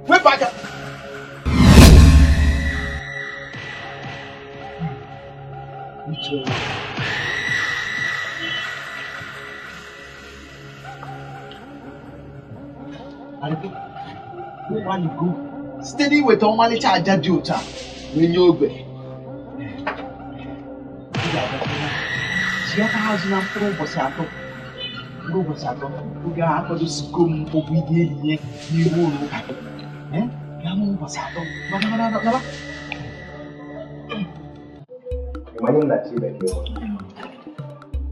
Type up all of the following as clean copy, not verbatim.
Wepụ aka. Site n'iweta ọmalịcha aja dị otu a wee nye ogbe ji aka azụ na mkpụrụ ụbọchị atọ oge ahụ akwadosigo m ụgwọ ị ga-elinye n'ihu ụlọ ụka gaa n'ụbọchị atọ.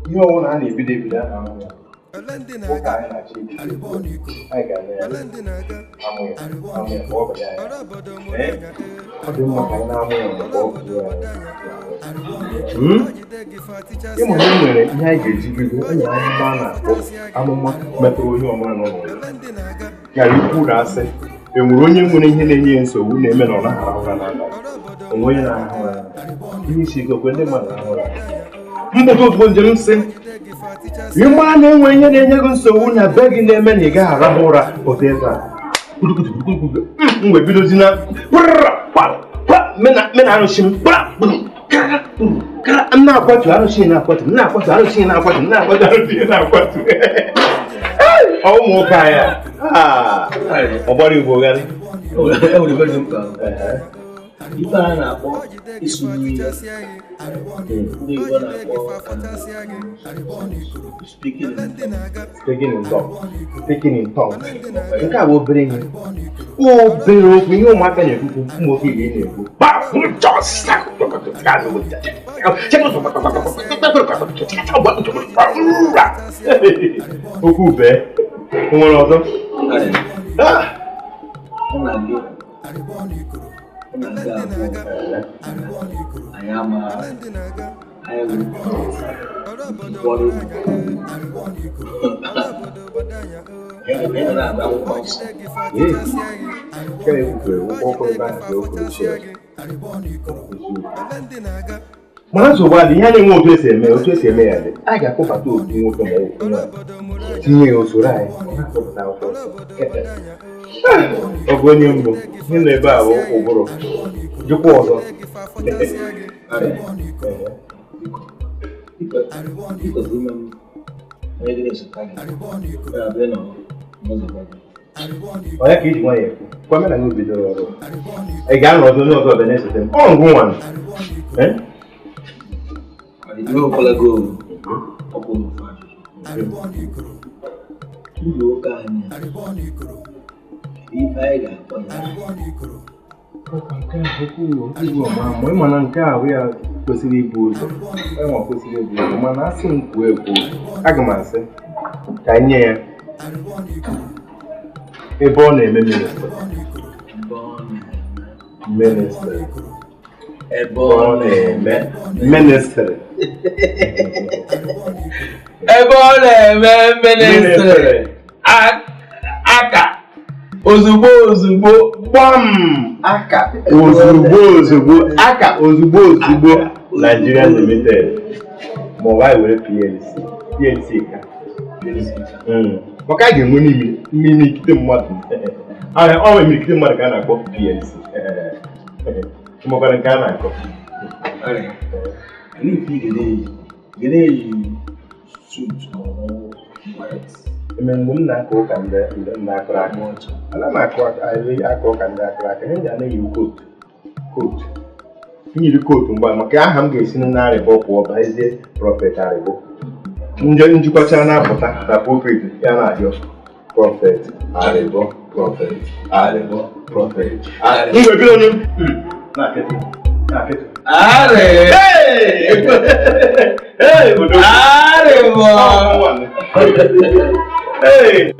Ihe ọbụla a na-ebido ebido a na-amụ ya ụka anyị na-achọ ebido anyị ga-eme ya amụ ya amụ ya ka ọ banye anyị. Ọ dị mma ka anyị na-amụ ya mgbe ọ bụ ya. Ịma na e nwere ihe anyị ga-eji bido. E nwere amụma a na-akpọ amụma metụrụ onye ọbụla nọ n'ụwa gara ikwu na asị e nwere onye nwere ihe na-enye ya nsogbu na-eme na ọ naghị arahụ ụra n'abalị onwe onye na-ahụ ụra ihe isi ike okwe ndị mmadụ na-ahụ ụra mpụta ozugbo njem nsị ịma na-enwe ihe na-enye gị nsogbu na be gị na-eme na ị gaghị arahụ ụra pụta ebe a m wee bidozi na mena arụsị m m na-akwatu arụsị na-akwatu m na-akwatu arụsị na-akwatu m na-akwatu arụsị na-akwatu ụmụ ụka ya ọgbara igbo gharị. Ife a na-akpọ isu n'ihe ndị Igbo na-akpọ speaking in tongues. Speaking in tongues. Nke a bụ obere ihe, obere okwu ihe ụmụaka na-ekwukwu ụmụ oke Igbo na-ekwu. Okwu bee nwere ọzọ. Mana nsogbu adị ihe a na-enwe otu esi eme otu esi eme ya dị a ga-akpọbata otu nwoke ma ọ bụ nwaanyị tinye ya usoro anyị ọ na-akpọpụta akwụkwọ nsọ. Ọ bụ onye mbụ ihe nọ ebe a bụ ụbụrụ jụkwa ọzọ. Onye ka iji nwayọ ekwu kwa mena gị bidoro ọrụ ị ga-anọ ọzọ onye ọzọ ọbịa na-esote m ọ ngụ nwa. Ụlọ ụka anyị ife anyị ga-akpọ ya nke a bụ mana nke a bụ ya kwesịrị ibu ụzọ enwe kwesịrị ibu ụzọ mana asị m kwuo ekwu aga m asị ka anyị nye ya ebe ọ na-eme ministry ministry ebe ọ na-eme ministry ebe ọ na-eme ministry aka ozugbo ozugbo gbam aka ozugbo ozugbo aka ozugbo ozugbo Nigeria Limited ma ọ bụ were PLC PLC ka maka a ga-enwe n'imirikite mmadụ ọ nwere imirikite mmadụ ka a na-akpọ PLC makwara nke a na-akọ. Eme mgbe m na-aka ụka ndị na-akụrụ aka ana m akụ aka ụka ndị akụrụ aka ihe ndị anaghị kootu kootu Nyiri kootu mgbe maka aha m ga-esi na Arịbọ pụọ bazie Prophet Arịbọ. Njikọcha na-apụta na pulpit ya na-arịọ Prophet Arịbọ, Prophet Arịbọ, Prophet Arịbọ. Mgbe bido onye na-apịtụ na-apịtụ. Arịbọ! Hey!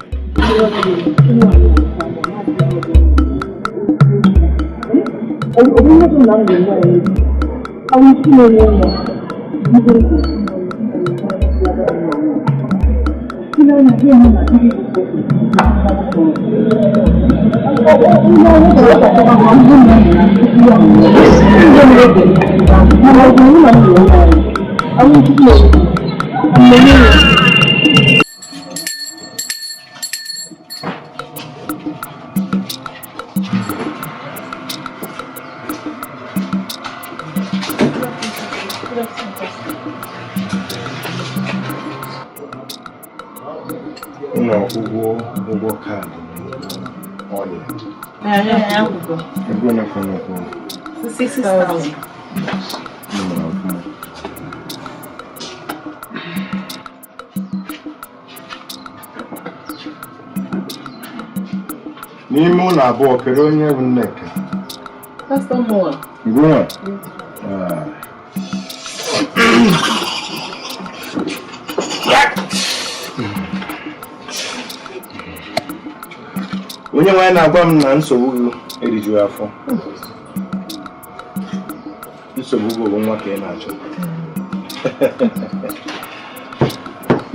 Ụgwọ kaadị ọlị. Ego na kwụ 6,000. N'ime ụlọ abụọ kedu onye bụ Nneka? Pastor Moa. Ngwa. Onye nwaanyị na-agwa m na nsogbu gị erijughị afọ. Nsogbu gị bụ nwa ka ị na-achọ.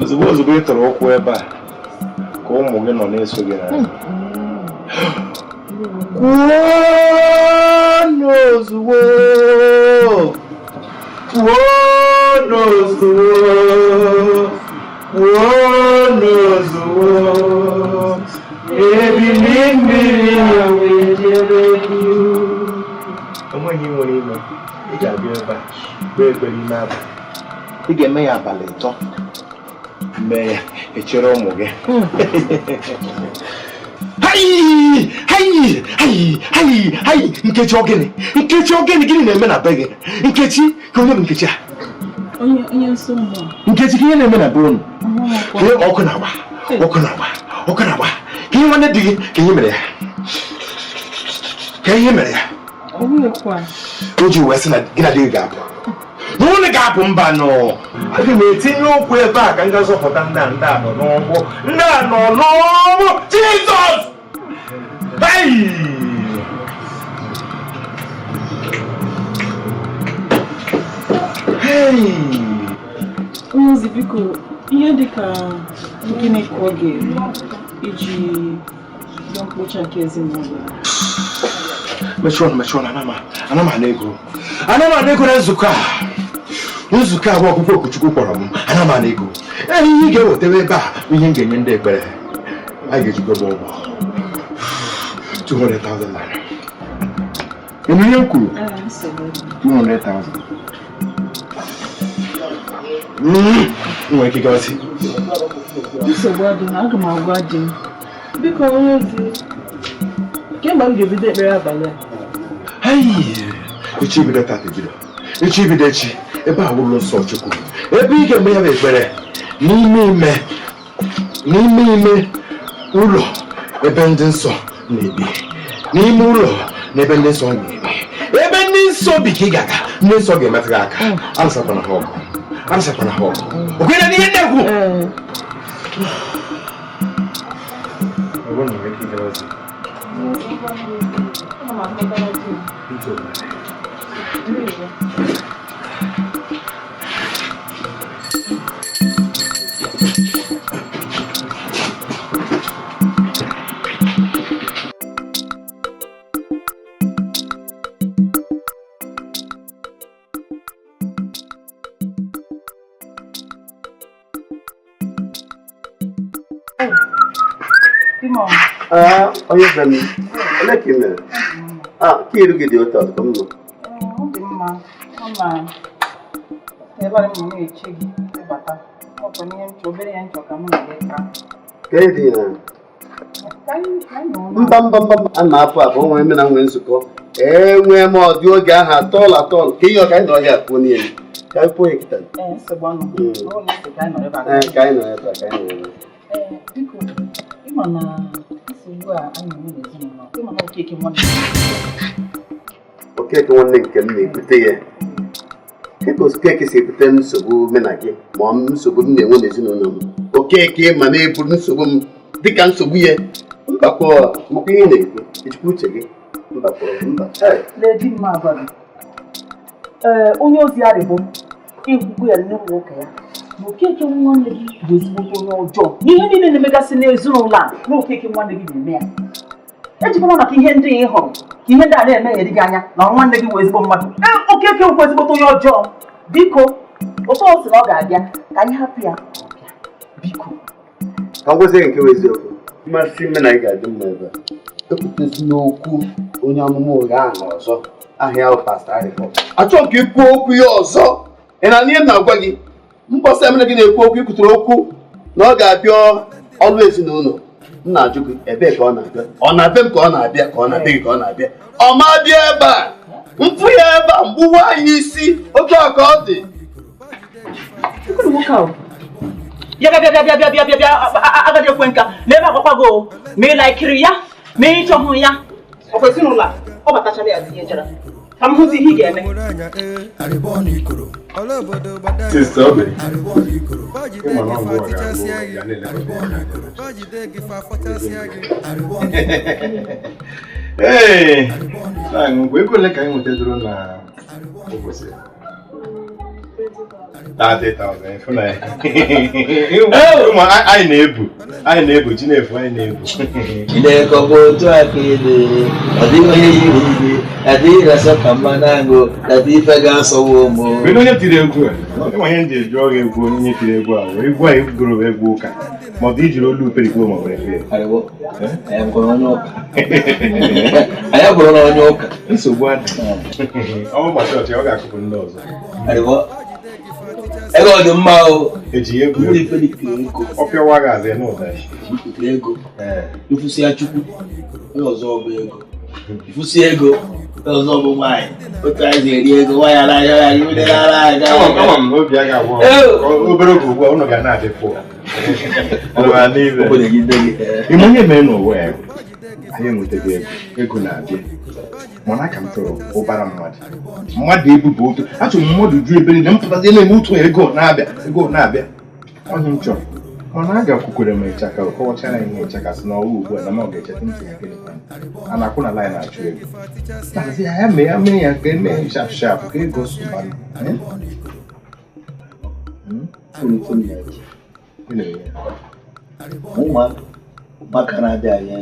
Ozugbo ị tọrọ ụkwụ ebe a ka ụmụ gị nọ na-eso gị n'anya. Kwuo ozugbo! Kwuo ozugbo! Kwuo ozugbo! Ebili mmiri ya wee jere gị. Enweghị nwere ime, ị ga-abịa ebe a kpee ekpere ime abalị. Ị ga-eme ya abalị 3. Mee ya, echere ụmụ gị. Hai! Hai! Hai! Hai! Hai! Nkechi ogene! Nkechi ogene gịnị na-eme na be gị? Nkechi, ka onye bụ Nkechi a? Onye nsọ mmụọ. Nkechi, ka ihe na-eme na be unu? Ọkụ na-agba, ọkụ na-agba, ọkụ na-agba. Ka ihe nwanne di gị, ka ihe mere ya? Ka ihe mere ya? O ji wee sị na gị na di gị ga-apụ. Na unu ga-apụ mba nọ. Aga m etinye ụkwụ ebe a ka m ga zọpụta ndị a nọ n'ọgbụ. Ndị a nọ n'ọgbụ! Jizọs! Hey! Hey! Onye ozi biko, ihe dị ka gịnị ka ọ ga-eri iji bịa mkpocha nke ezinụlọ? Mechie ọnụ, ana m ana ego. Ana m ana ego na nzukọ a. Nzukọ a bụ ọkpụkpọ Okwuchukwu kpọrọ m. Ana m ana ego. Ee, ihe ị ga-ewetebe ebe a bụ ihe m ga-enye ndị ekpere. A ga-ejikwa ebe ụgbọ 200,000 naira. Ịnụ ihe m kwuru? 200,000. Nwere ike gawazi. Nsogbu adịghị, aga m agwa di m. Biko onye ozi, kemgbe m ga-ebido ekpere abalị a? Echi bido tata ebido. Echi bido echi. Ebe a wụlọ nsọ Chukwu. Ebe ị ga-eme ya bụ ekpere n'ime ime ụlọ ebe ndị nsọ na-ebi. N'ime ụlọ na ebe ndị nsọ na-ebi. Ebe ndị nsọ bi ka ị ga-aga, ndị nsọ ga-emetụ gị aka. Alụsakwana ha ọgụ. Alụsakwana ha ọgụ. O kwere n'ihe ndị ekwu? Onye be m, ole ka ị mere? Ka iru gị dị otu ọdụkọ m nọ. Ọ dị mma, ọ na ebe a m na-eche gị ịbata. Ọ bụ ihe nchọ, obere ihe nchọ ka mụ na gị taa. Ka ị dị na? Mba mba mba a na-apụ apụ onwe eme na nwee nzukọ. Enwee m ọdị oge ahụ atọl atọl ka ihe ọka anyị nọrọ ya pụọ n'ihe. Ka anyị pụọ ya kịta. Ka anyị nọrọ ebe a ka anyị nọrọ ebe a. Biko, ịma na nsogbu a anyị na-enwe n'ezinụlọ, ịma na Okeke nwanne. Okeke nwanne nke m na-ebute ya. Ka Okeke si ebute nsogbu mụ na gị ma ọ nsogbu m na-enwe n'ezinụlọ m. Okeke ma na-eburu nsogbu m dịka nsogbu ya. Mbakwa maka ihe na-ekwu, ejikwa uche gị. Mbakwa mba. Ledi mma agwa gị. Ee, onye ozi Arịbọ ekwugo ya n'ụlọ ụka ya na Okeke nwanne gị bụ ezigbo onye ọjọọ n'ihe niile na-emegasị n'ezinụlọ a na Okeke nwanne gị na-eme ya. Ejikwana maka ihe ndị ị hụrụ ka ihe ndị a na-emegheri gị anya na nwanne gị wụ ezigbo mmadụ. Ee, Okeke wụkwa ezigbote onye ọjọọ. Biko, otu ọ sị na ọ ga-abịa ka anyị hapụ ya biko. Ka m gwazie gị nke bụ eziokwu. Mmasị mme na ị ga-adị mma ebe a. Ekwutezi n'okwu onye amụma ụgha ahụ ọzọ. Aha ya bụ Pastọ Arịbọ. Achọghị m ka ị kwuo okwu ya ọzọ. Ị na ihe m na-agwa gị? Mbọsị emere gị na-ekwu okwu ikwutere okwu na ọ ga-abịa ọrụ ezinụlọ. M na-ajụ gị ebee ka ọ na-abịa? Ọ na-abịa m ka ọ na-abịa ka ọ na-abịa gị ka ọ na-abịa? Ọ ma bịa ebe a? Mfụ ya ebe a mgbuwa anyị isi otu a ka ọ dị. Bịa bịa bịa bịa bịa bịa bịa bịa agadi ekwe nka na ebe akwakwa gị o ma ị laikiri ya ma ị chọghị ya ọkwa ezinụlọ a ọ batachara ya tinyechara ka m hụzi ihe ị ga-eme. Sista Obi, ịma na ọgwụ a ga na-elekọta. Ee, na-aṅụ ego ole ka anyị nwetadoro na ụbọchị? 30,000 ịfụnanya. Ụmụ anyị na-ebu ji na-efu anyị na-ebu. Chineke ọ bụ otu aka ịdị, ọ dịghị onye yiri gị, adịghị asọ ka mmanụ aṅụ, adịghị ife ga-asọwa ụmụ. Kedu onye tiri egwu a? Ịma ihe m ji eju ọrụ egwu onye tiri egwu a bụ egwu a egwugoro bụ egwu ụka ma ọ bụ ijiri olu uperikpo ma ọ bụ efe. Arịbọ, anyị bụrụ onye ụka. Anyị bụrụ na onye ụka. Nsogbu adị. Ọ bụ gbasa ọchị ọ ga-akụpụ ndị ọzọ. Arịbọ, ego ọ dị mma o. Eji egwu Ndị ife dị ka ego. ọ pịawa gị azị n'ụda. Butere ego. Ifusi ya Chukwu, onye ọzọ bụ ego. Ifusi ego, onye ọzọ bụ nwaanyị. Otu anyị si eri ego, nwaanyị anaghị ara anyị, ude ara anyị. Ama m na obi a ga-agwụ obere oge ugbu a unu ga na-adị pụọ. Obodo gị gị. Ime onye mere n'ụwa ya anyị enwetaghị ego, ego na-abịa mana aka m chọrọ ụbara mmadụ mmadụ ebubo otu achọrọ m mmadụ ju ebe niile mpụtazie na-eme otu ego na-abịa ego na-abịa onye m chọrọ mana a ga-akwukwere m ịchaka kọwachara ihe ịchaka sị n'ọwa ugbu a na m ọ ga-echeta ntị ya gịnị a na-akwụ na laịn achụ ego na-asị ya mee ya mee ya ka emee shap shap ka ego sụba Ụmụaka na-abịa anyị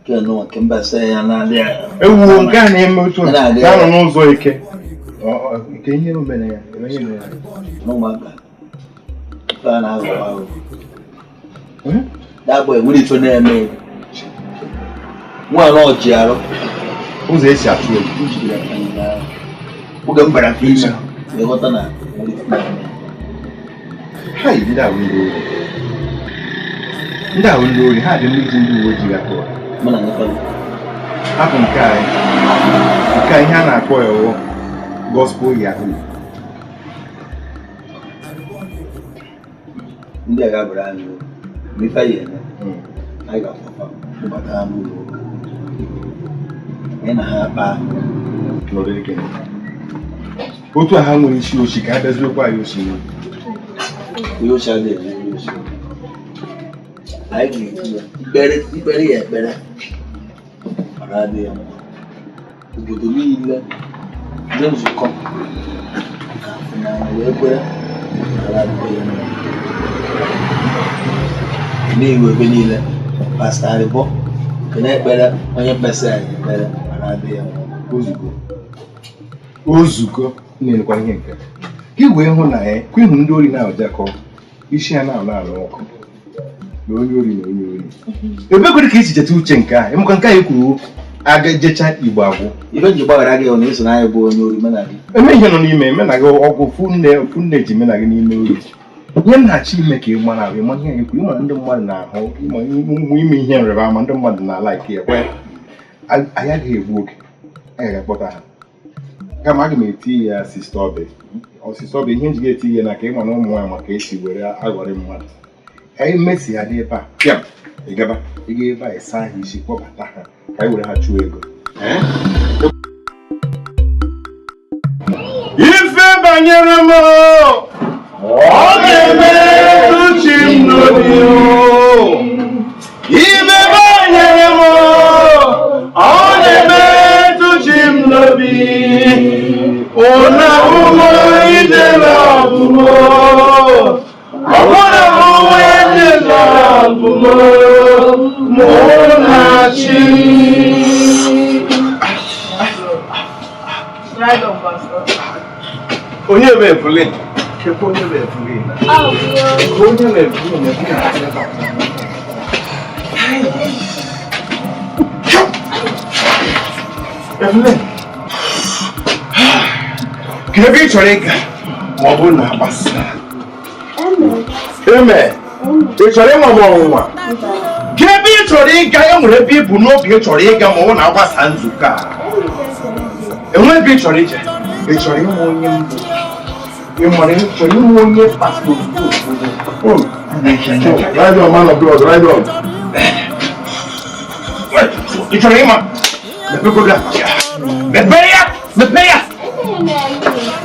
ego nke mba sị ya na-abịa ewuo nke a na-eme otu a na-anọ n'ụzọ eke nke ihe mere ya n'ụmụaka ife a na-aghọ aghọ dabụ enwere ife na-eme nwa na ọjị arụ ụzọ esi atụ egwu oge m bara ime ịghọta na nwere ife na-eme ha yi ndị ahụ ndị ori ndị ahụ ndị ori ha dị ndị ji ndị uwe ojii akpọ hapụ nke anyị nke ihe a na-akpọ ya wụ gospel yahoo ndị a ga-abara anyị uru ife anyị eme anyị ga-afọfa kpụbata ha n'ụlọ ụka anyị na ha akpa otu a ha nwere isi ochi ka ha bịaziokwa anyị ochi onye ochi adịghị eme onye ochi anyị ga-eji ya ikpere ya ekpere mara adịghị ya mma obodo niile ndị nzukọ ga-afụ n'anya wee kwere mara adịghị ya mma n'iwu ebe niile Pastọ Arịbọ nke na-ekpere onye mkpesa anyị ekpere mara adịghị ya mma ozugbo ozugbo na-elekwa ihe nke ka i wee hụ na ya kwa ịhụ ndị ori na-ajakọ isi ya na-alụ alụ ọkụ na onye ori na onye ori ebe kwere ka isi cheta uche nke a ịmụka nke anyị kwuru aga jecha igbo agwụ ife nji gbaghara gị na eso na anyị bụ onye ori mena gị eme ihe nọ n'ime eme na gị ọgwụ funne ji mena gị n'ime ori Ihe m na-achọ ime ka ị mara ahụ ịma ihe ekwu ịma ndị mmadụ na-ahụ ịma ime ihe nrịba ama ndị mmadụ na-ala ike ekwe anyị agaghị egbu oge anyị ga-akpọta ha kama aga m eti ya Sista Obi Sista Obi ihe nji ga-eti ya na ka ịma na ụmụ nwaanyị maka esi were aghọrị mmadụ anyị mesi ya n'ebe a pịam ị gaba ị ga ebe a ịsa ha isi kpọbata ha ka anyị were ha chụọ ego. Ife banyere m ọ ga-emetụ chi m n'obi ife banyere m ọ ga-emetụ chi m n'obi ụna ụmụ ijele ọbụmụ ọbụna ụmụ ijele ọbụmụ mụ na chi. Onye bụ Evelyn? Onye bụ Evelyn? Onye bụ Evelyn? Evelyn, ka ebe ị chọrọ ịga ma ọ bụrụ na agbasa? Eme, ị chọrọ ịnwa m ọnwụnwa? Ka ebe ị chọrọ ịga, e nwere ebe ị bụ n'obi ị chọrọ ịga ma ọ bụrụ na agbasa nzukọ a. Enwe ebe ị chọrọ ije? Ị chọrọ ịnwe onye mbụ? Ị nwere chọrọ ịnwe onye pastọ? Right on, man of God, right on. Ị chọrọ ịma? Mepee ya! Mepee ya! Mepee ya!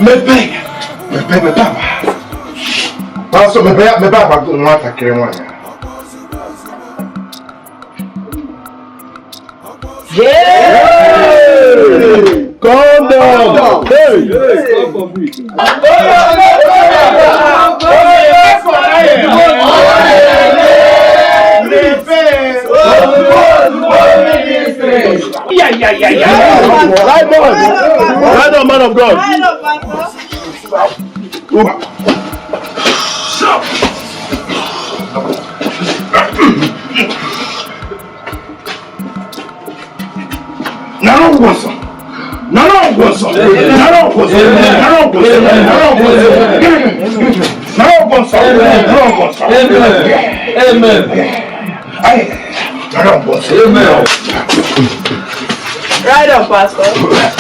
Mepee ya! Mepee mepee akpa. Pastọ, mepee ya, mepee akpa nwatakịrị nwaanyị. Condom! Hey! Yeah. Right on! Right on, man of God! Nara ọgwụ nsọ! Nara ọgwụ nsọ! Nara ọgwụ nsọ! Nara ọgwụ nsọ! Nara ọgwụ nsọ! Nara ọgwụ nsọ! Nara ọgwụ nsọ! Amen. Nara ọgwụ nsọ! Amen. Right on, Pastor. William.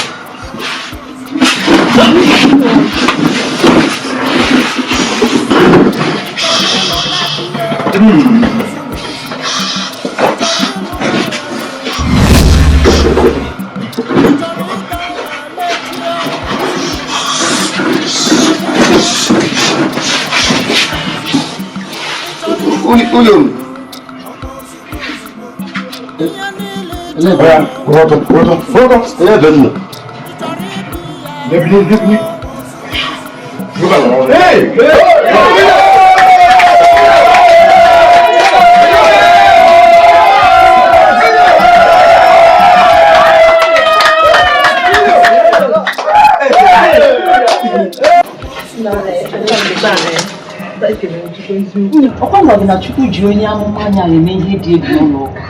Ọkwa ngwa gị na Chukwu ji onye amụma anya eme ihe dị egwu n'ụlọ ụka.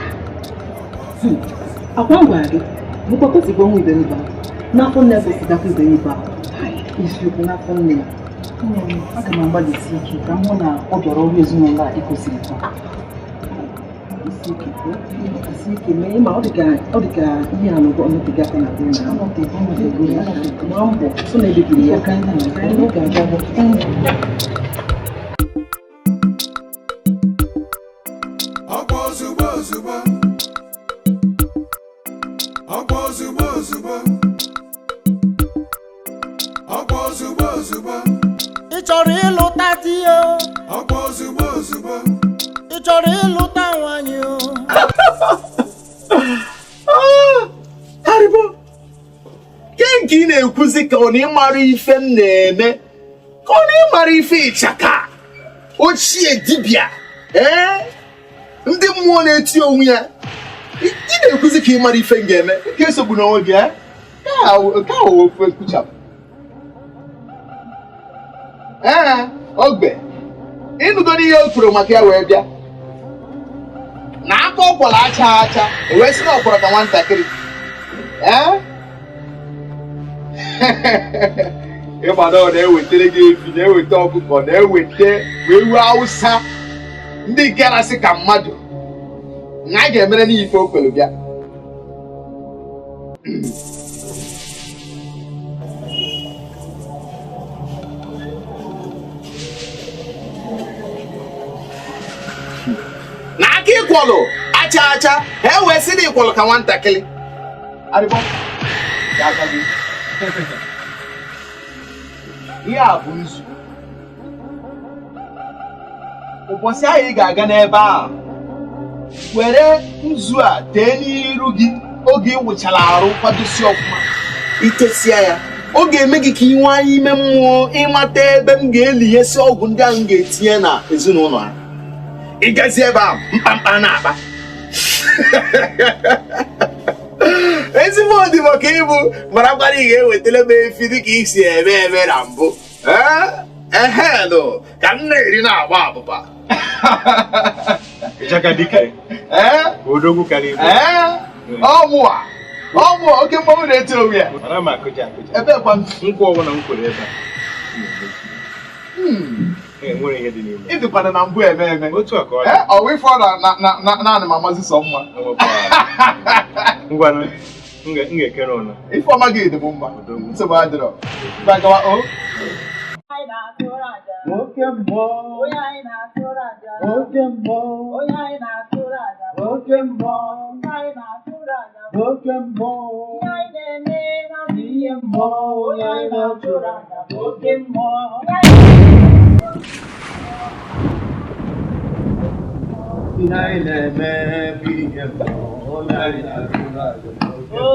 Akwa ngwa gị bụkwa kwesịrị ọnwa iberibe n'afọ nne kwesịrị iberibe isiokwu n'afọ nne ya. Aga m agbalịsi ike ka m hụ na ọ bịara ọrụ ezinụlọ a ịkụziri taa. Isi ike mee ma ọ dị ka ihe a n'ụgwọ ọnụtego aka na bụrụ na gbaa mbọ sụ na ebibiri ya ka ọ ga-aga. Ị chọrọ ịlụta di o? Ọkwa ozugbo ozugbo. Ị chọrọ ịlụta nwanyị o? Arịbọ, ke nke ị na-ekwuzi ka ọ na ịmara ife m na-eme, ka ọ na ịmara ife ịchaka ochie dibịa, ee ndị mmụọ na-eti onwe ya. Ị na-ekwuzi ka ị mara ife m ga-eme, nke esogbu n'onwe gị, nke ahụ ofe nkuchapụ. Ee, ogbe ịnụgo n'ihe o kwuru maka ya wee bịa na aka ọkwara acha acha o wee sị na ọkwara ka nwatakịrị. Ee, Ịgbado na-ewetara gị efi, na-eweta ọkụkọ, na-eweta ewu Hausa. Ndị nke na-asị ka mmadụ na a ga-emere n'ife o kwere bịa. Na aka ịkwọlụ acha acha, ha wee sị na ịkwọlụ ka nwatakịrị. Arịbọ, ihe a bụ nzu. Ụbọchị ahụ ị ga-aga n'ebe a, were nzu a tee n'iru gị oge ị wụchara arụ kwadosi ọfụma. Itesia ya, ọ ga-eme gị ka ị nwee anya ime mmụọ ịmata ebe m ga-elighesi ọgwụ ndị ahụ m ga-etinye na ezinụlọ ha. Ị gazi ebe a mkpamkpa na-akpa. Ezigbo odibo ka ịbụ marakwara ị ga-ewetara m efi dịka ị si eme eme na mbụ. Ehenụ ka m na-eri na-agba abụba. Ọmụa oke mmanwụ na-eti onwe ya. Ebe kwa nkwụ ọbụla m kwere ebe a. Ị dịkwana na mbụ eme eme. Ọ wụ ife ọ na naanị ma amazi sọ mma. Ngwanụ, m ga-ekere ụlọ. Ife ọma gị dị m mma. Nsogbu adịrọ. Gbagawa o. Oke mmụọ, oke mmụọ, oke mmụọ, oke mmụọ, ihe mmụọ, onye anyị na-achụrụ aja, oke mmụọ. Ihe anyị na-eme bụ ihe mmụọ, onye anyị na-achụrụ aja, oke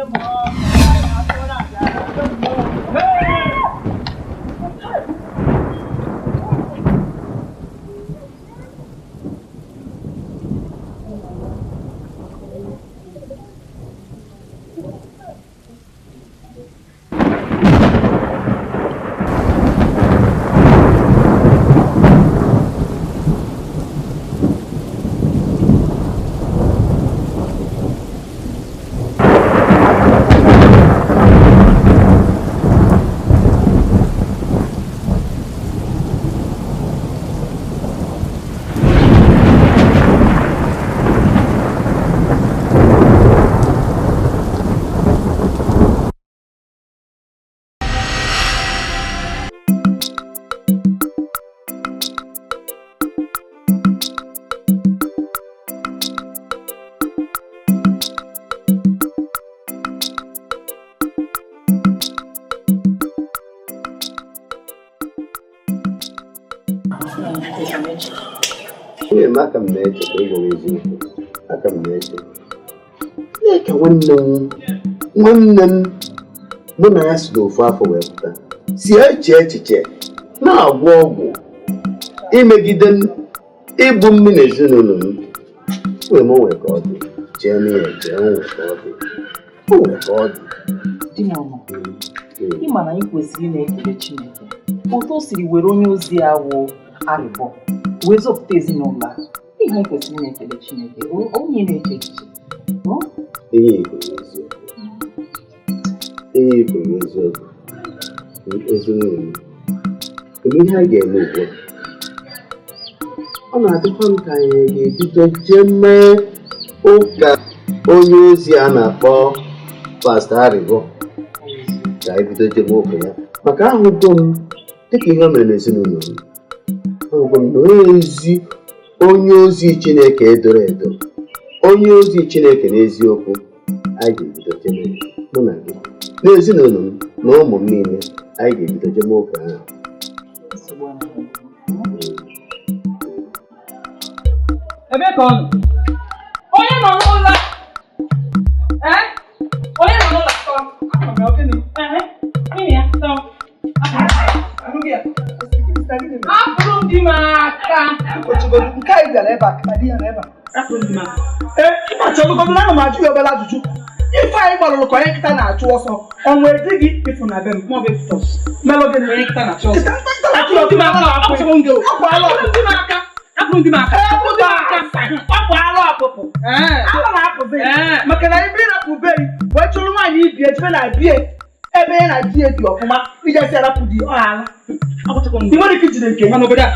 mmụọ. Nwunye m aka m na-eche ka ị gwara eziokwu, aka m na-eche. Nneka nwanne m mụ na ya si n'ofu afọ wee pụta si eche echiche na-agwọ ọgwụ imegide m igbu m na ezinụlọ m. Nwunye m onwe ka ọ dị, chee na ya eche, onwe ka ọ dị, onwe ka ọ dị. Di m ọma, ị ma na anyị kwesịrị ị na-ekele Chineke otu o siri were onye ozi ya wụ Arịbọ wee zọpụta ezinụlọ a. Ihe anyị kwesịrị na-ekele Chineke, onye na-eche echiche. Ihe Igbo n'eziokwu. Ihe i kwuru bụ eziokwu. Ezi nwunye m. Kedu ihe a ga-eme ugbu a? Ọ na-adịkwa m ka anyị ga-ebido jee mee ụka onye ozi a na-akpọ Pastọ Arịbọ, ka anyị bido jebe ụka ya, maka ahụgo m dịka ihe o mere n'ezinụlọ m. Ahụgo m na onye ezi onye ozi Chineke edoro edo, onye ozi Chineke n'eziokwu. Anyị ga-ebido jebe, mụ na gị n'ezinụlọ m na ụmụ m niile, anyị ga-ebido jebe ụka ahụ. Nsogbu anaghị. Ebe ka ọ nọ? Onye nọ n'ụlọ? Ee? Onye nọ n'ụlọ? Tọ. Ahụrụ m ya, ọ gịnị? Ehe. Nwunye ya, tọ. Anụghị ya. Hapụrụ m di m aka. Ochigodu, nke anyị bịara ebe a ka di ya nọ ebe a. Hapụrụ m di m aka. Ee, ịmachọlụgodu na ana m ajụ ya obere ajụjụ. Ife anyị gbalụrụ ka onye nkịta na-achụ ọsọ, ọ nwere di gị ịfụ na be m Ma ọ bụ Ekwutọs. Melụ gịnị? Onye nkịta na-achụ ọsọ. Nkịta na-achụ Hapụrụ m di m aka. ọsọ. Akwụsịgo m gị o. Ọ bụ alụ Hapụrụ m di m aka. Hapụrụ m di m aka. Ọ bụ ọ bụ alụ ọpụpụ. Ee. Alụ na-apụzi. Ee. Maka na ebe ịrapụ be gị, wee chụrụ nwaanyị ibi ejebe na bie ebe ya na di ya bi ọfụma, ijesi arapụ di ọ ala. Akwụsịgo m Ị gị. nwere ike ijide nke Mana obodo a.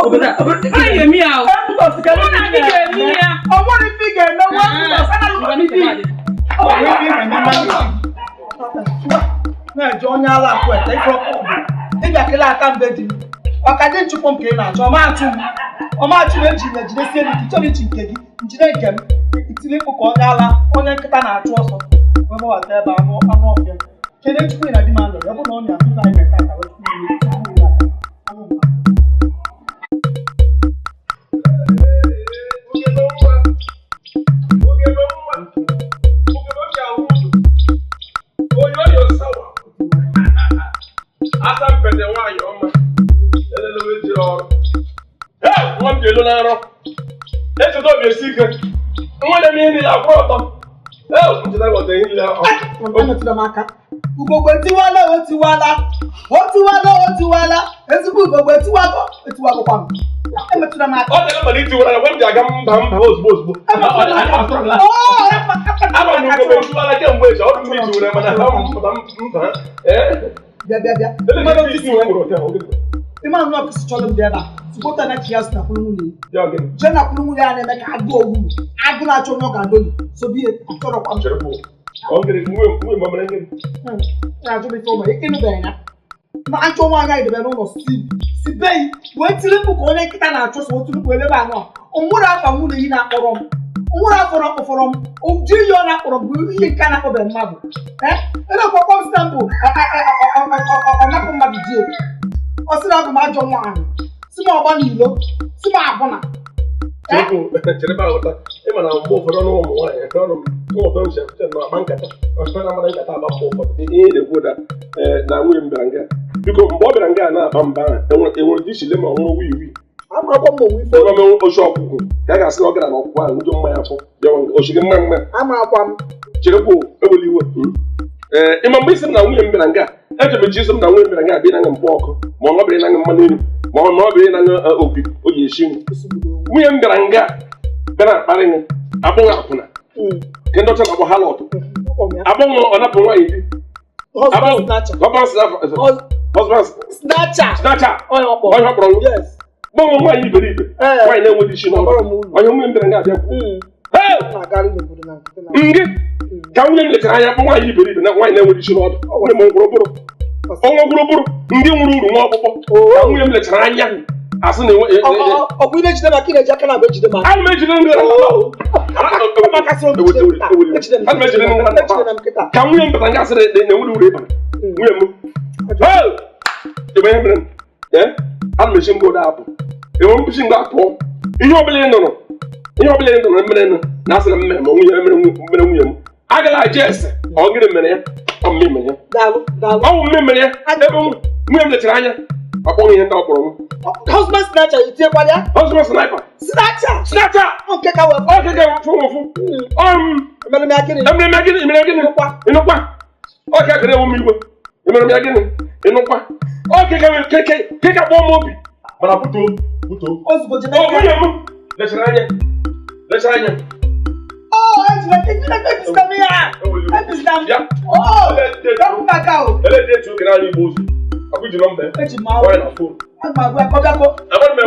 Obodo a. Anyị ga-eme ya o. Ekwutọs ka Mụ na gị ga-eme ya. Ọ nwere ife ị ga-eme nwa Ekwutọs anaghị Ngwa nsogbu adị. Na-eje onye ala akwụ ete ife ọkụ bụ ịbịa kele aka mbe di m ọka dị nchụpụ m ka ị na-achọ ọmachụ m ọmachụ m eji na ejidesie m ike chọrọ ichi nke gị njide nke m itili mkpụ ka onye ala onye nkịta na-achụ ọsọ wee gbabata ebe anụ anụ ọfịa kedu chukwu na di m anọrọ ọ bụ na ọ na-afụ ife anyị mere tata wee chukwu iwe chukwu iwe aka anụ mma. Asampete nwaanyị ọma elelewe jiri ọrụ. Ee, nwa m ji elu na nrọ echeta obi esi ike nwa na-eme ihe niile akwụrụ ọtọ. Ee, ncheta ghọta ihe niile ọ Emetụla m aka. Ugogbe tiwala, o tiwala, o tiwala, o tiwala, ezigbo ugogbe tiwago, etiwagokwa m. Emetụla m aka. Ọ dịla mmadụ itiwara ya gwa m ji aga mba mba ozugbo ozugbo. Ama m ugogbe etiwala kemgbe echi ọrụ m itiwara mana ha mba mba ee. Bịa bịa bịa. Mmadụ isi nwe nwere oke ahụ. Ịma nnọọ kwụsị chọrọ m bịa ebe a. Sigota na chi ya si na kwuru nwunye ya. Ya gịnị? Jee na kwuru nwunye ya na-eme ka agụ ogwu. Agụ na-achọ onye ọ ga-adọli. Sobie achọrọkwa m. Chere kwuo. Ọ gịnị nwe nwe ma mere gịnị? Na-ajụ m ife ụmụ ịnụbeghị ya. Ma achọ nwaanyị anyị debere n'ụlọ si si be yi wee tiri mkpu ka onye nkịta na-achụ so otu mkpu elebe anụ a. O nwere afa nwunye yi na-akpọrọ m. O nwere afọ na-akpọfọrọ m. Ụdị ihe ọ na-akpọrọ m bụ ihe nke a na-akpọbeghị mmadụ. Ee, elekwa m si na mbụ ọ napụ mmadụ di ya. Ọ sị na abụ m ajọ nwaanyị. Si m ọgba n'ilo. Si m akwụna. Chere ebe aghọta ịma na mgbe ụfọdụ ọnụ ụmụ nwaanyị ọnụ mgbe ụfọdụ nche nche na akpa nkata ọsọ na amara nkata agba mgbe ụfọdụ ihe na-ekwu na na nwunye m bịara nga biko mgbe ọ bịara nga na-aba mba ahụ enwere dị ichile ma ọ hụrụ wii wii Amakwa m onwe ife. ebe ọmenwe oche ọkwụkwụ ka a ga-asị na ọ gara na ọkwụkwụ ahụ ụjọ mmanya afọ bịa ochiri mma mma. Amakwa m. Cherekwa eweli iwe. Ee, ịma mgbe isi m na nwunye m bịara nga echebechi isi m na nwunye m bịara nga bịa ịnaṅụ mkpọ ọkụ ma ọ bịara ịnaṅụ mmanụ nri ma ọ na ọ bịara ịnaṅụ opi o ji esi nri. Nwunye m bịara nga bịara akparị m akpọghị akwụna nke ndị ọcha na-akpọ halọt akpọghị ọ napụ nwaanyị di Husband snatcher. Husband Snatcher. Snatcher. Onye ọ kpọrọ. Onye ọ kpọrọ. Yes. Gbanwe nwaanyị iberibe nwaanyị na-enweghị isi n'ọrụ onye nwunye m bịara nga abịa kwuo ngị ka nwunye m lechara anya kpọ nwaanyị iberibe na nwaanyị na-enweghị isi n'ọdụ nwunye m nwụrụ bụrụ ọnwa gwụrụ bụrụ ndị nwụrụ uru nwa ọkpụkpọ ka nwunye m lechara anya asị na enwe Ọkwa ị na-ejide maka ị na-eji aka na-abụ ejide maka. Ana m ejide ndị ana m ejide ndị ka nwunye m bata nga asị na enwere uru ịbara nwunye m ebe ihe mere m ana m echi mgbe apụ enwe mkpuchi mgbe apụọ ihe ọbụla ị nụrụ ihe ọbụla ị nụrụ mere na asị na mmere ma nwunye mere nwunye m agala aja ese ọ gịnị mere ya ọ mme mere ya ọ bụ mme mere ya ebe nwunye m lechara anya ọ kpọghị ihe ndị ọ kpọrọ m. Husband snatcher, itinyekwala ya? Husband sniper. Snatcher. Snatcher. Nke ka wee. Ọ nke ka fụ ụfụ. Emere m ya gịnị? Emere m ya gịnị? Emere ya gịnị? Ịnụkwa. Ọ ka kere ewu m igwe. Emere m ya gịnị? Ịnụkwa. Ọ ke ka kpọọ m obi. Mana butuo butuo. Ozugbo jebe. Ọ nwunye m lechara anya. Lechara anya. Oh, ejide ebisina m ya. Ebisina m. Oh, aka o. Ele dị etu oge naanị igbo ozu. Akwụ ji nọmba ya. Eji m ahụ. Kpọọ ya na phone. Aga m agwa ya ka ọ bịakọ. Enwere m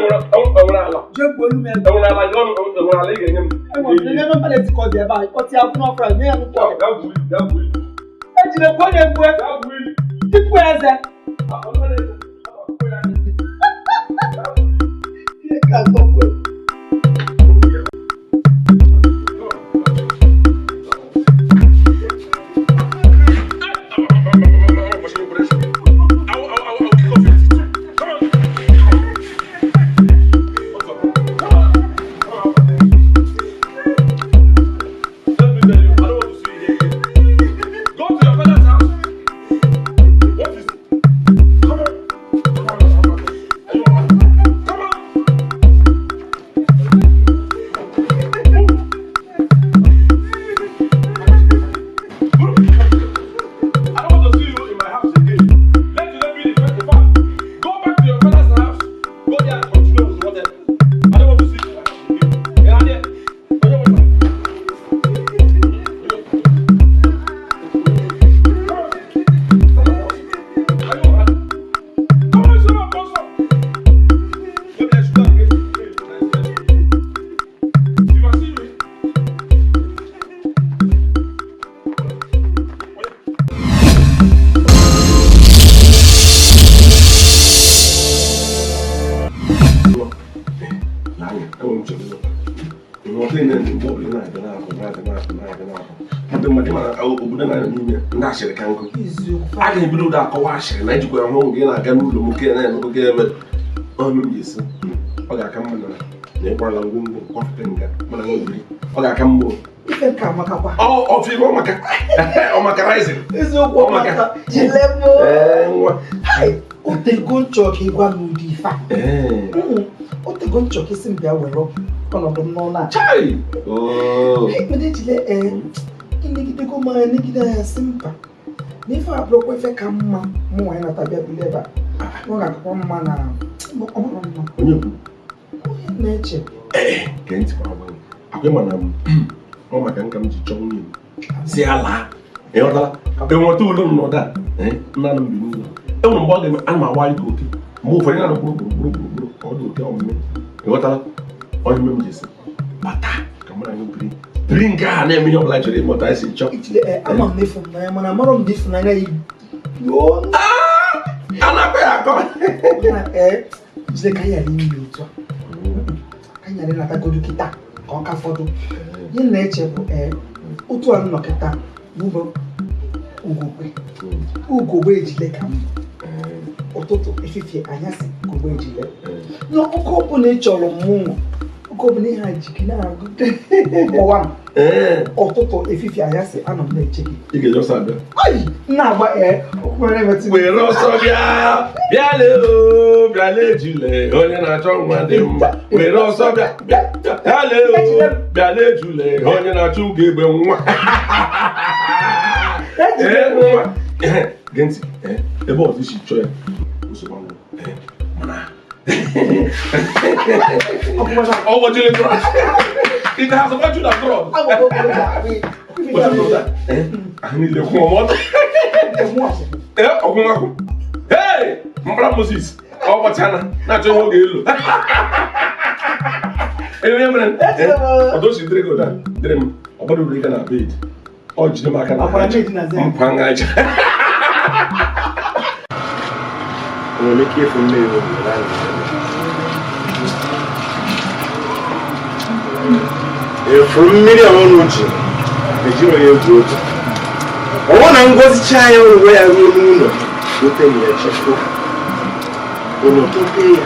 enwere ala. Jee gbuo olu m ebe. Enwere ala gị ọnụ enwere ala ị ga-enye m. Enwere m nene nọmba na-eti ka ọ dị ebe a. Kpọtụ ya kwụ n'ọfra nye ya nnukwu ọgụ. Gaa gwuo ili, gaa gwuo ili. Ejile gbuo onye mgbe. Gaa gwuo ili. Tupu eze. Ihe ka atọpụ. A ga-ebido ụda akọwa ashịrị na ejikwa hụ gị na-aga n'ụlọ m nke na-eme gị eme ọnụ m ga-esi ọ ga-aka mma na ịkwarala ngwongwo kwafute nga mana nwebiri ọ ga-aka mma Ife nke amakakwa. Ọ ife ọmaka ọmaka rising. Eziokwu ọmaka. Jilemo. Nwa. Otego nchọ ka ịgwa m ụdị ife a. Otego nchọ ka isi m bịa were ọnọdụ m n'ọnụ a. Chai! Ekpere ejile ịnegidego m anya negide anya si mba. N'ife a bụrụkwa ife ka mma mụ nwaanyị nata bịa bili ebe a. Ọ ga-akakwa mma na ọ mara mma. Onye bụ? Onye na-eche. Gee ntị ma agwa gị. Akwa ịma na ọ maka nka m ji chọọ nwunye m. Si ya laa. Ịghọtala? Enweta olu m n'ụda. Nna m bi n'ụlọ. Enwere mgbe ọ ga-eme ana m awagharị ka oke. Mgbe ụfọdụ na-anọ gburugburu gburugburu ka ọ dị oke ọmụme. Ịghọtala? Onye mme m ji esi bata ka mụ na gị biri. Biri nke a na-eme ihe ọbụla chọrọ ịmụta esi chọọ. Ama m na ịfụnanya mana amarọ m na ịfụnanya yi. A na-akọ ya akọ. Jide ka anyị ghara ime otu a. Ka anyị ghara ịnatagodu kịta ka ọ ka fọdụ. Ihe m na-eche bụ otu a nọ kịta bụ ugogbe. Ugogbe ejile ka m. Ụtụtụ efifie anyasị ugogbe ejile. N'ọkụkọ ọbụla ị chọrọ mụ oge ọbụla ihe a ji gị na-agụ ụwa m. Ụtụtụ efifie anyasị anọ m na-eche gị. Ị ga-eji ọsọ abịa. Ayi! Na-agba okwere metụ. Were ọsọ bịa bịa lee o bịa lee ejule onye na-achọ nwa dị mma. Were ọsọ bịa bịa bịa lee o bịa lee ejule onye na-achọ ugo egbe nwa. Nwa. Gee ntị ebe ọzọ isi chọọ ya nsogbu anwụ mana It has a virtue that drug. Hey, Mbra Moses. Oh, what's Hannah? Not your whole girl. Although she drink that, dream about the Reagan bed. Oh, Jimaka. Enwere ike ịfụ mmiri efuru mmiri a ọnụ ji ejiro ya egwu oge ọnwụ na ngozicha ya uwe ya ruo n'ụlọ gote ya chekwa ụnụ dobe ya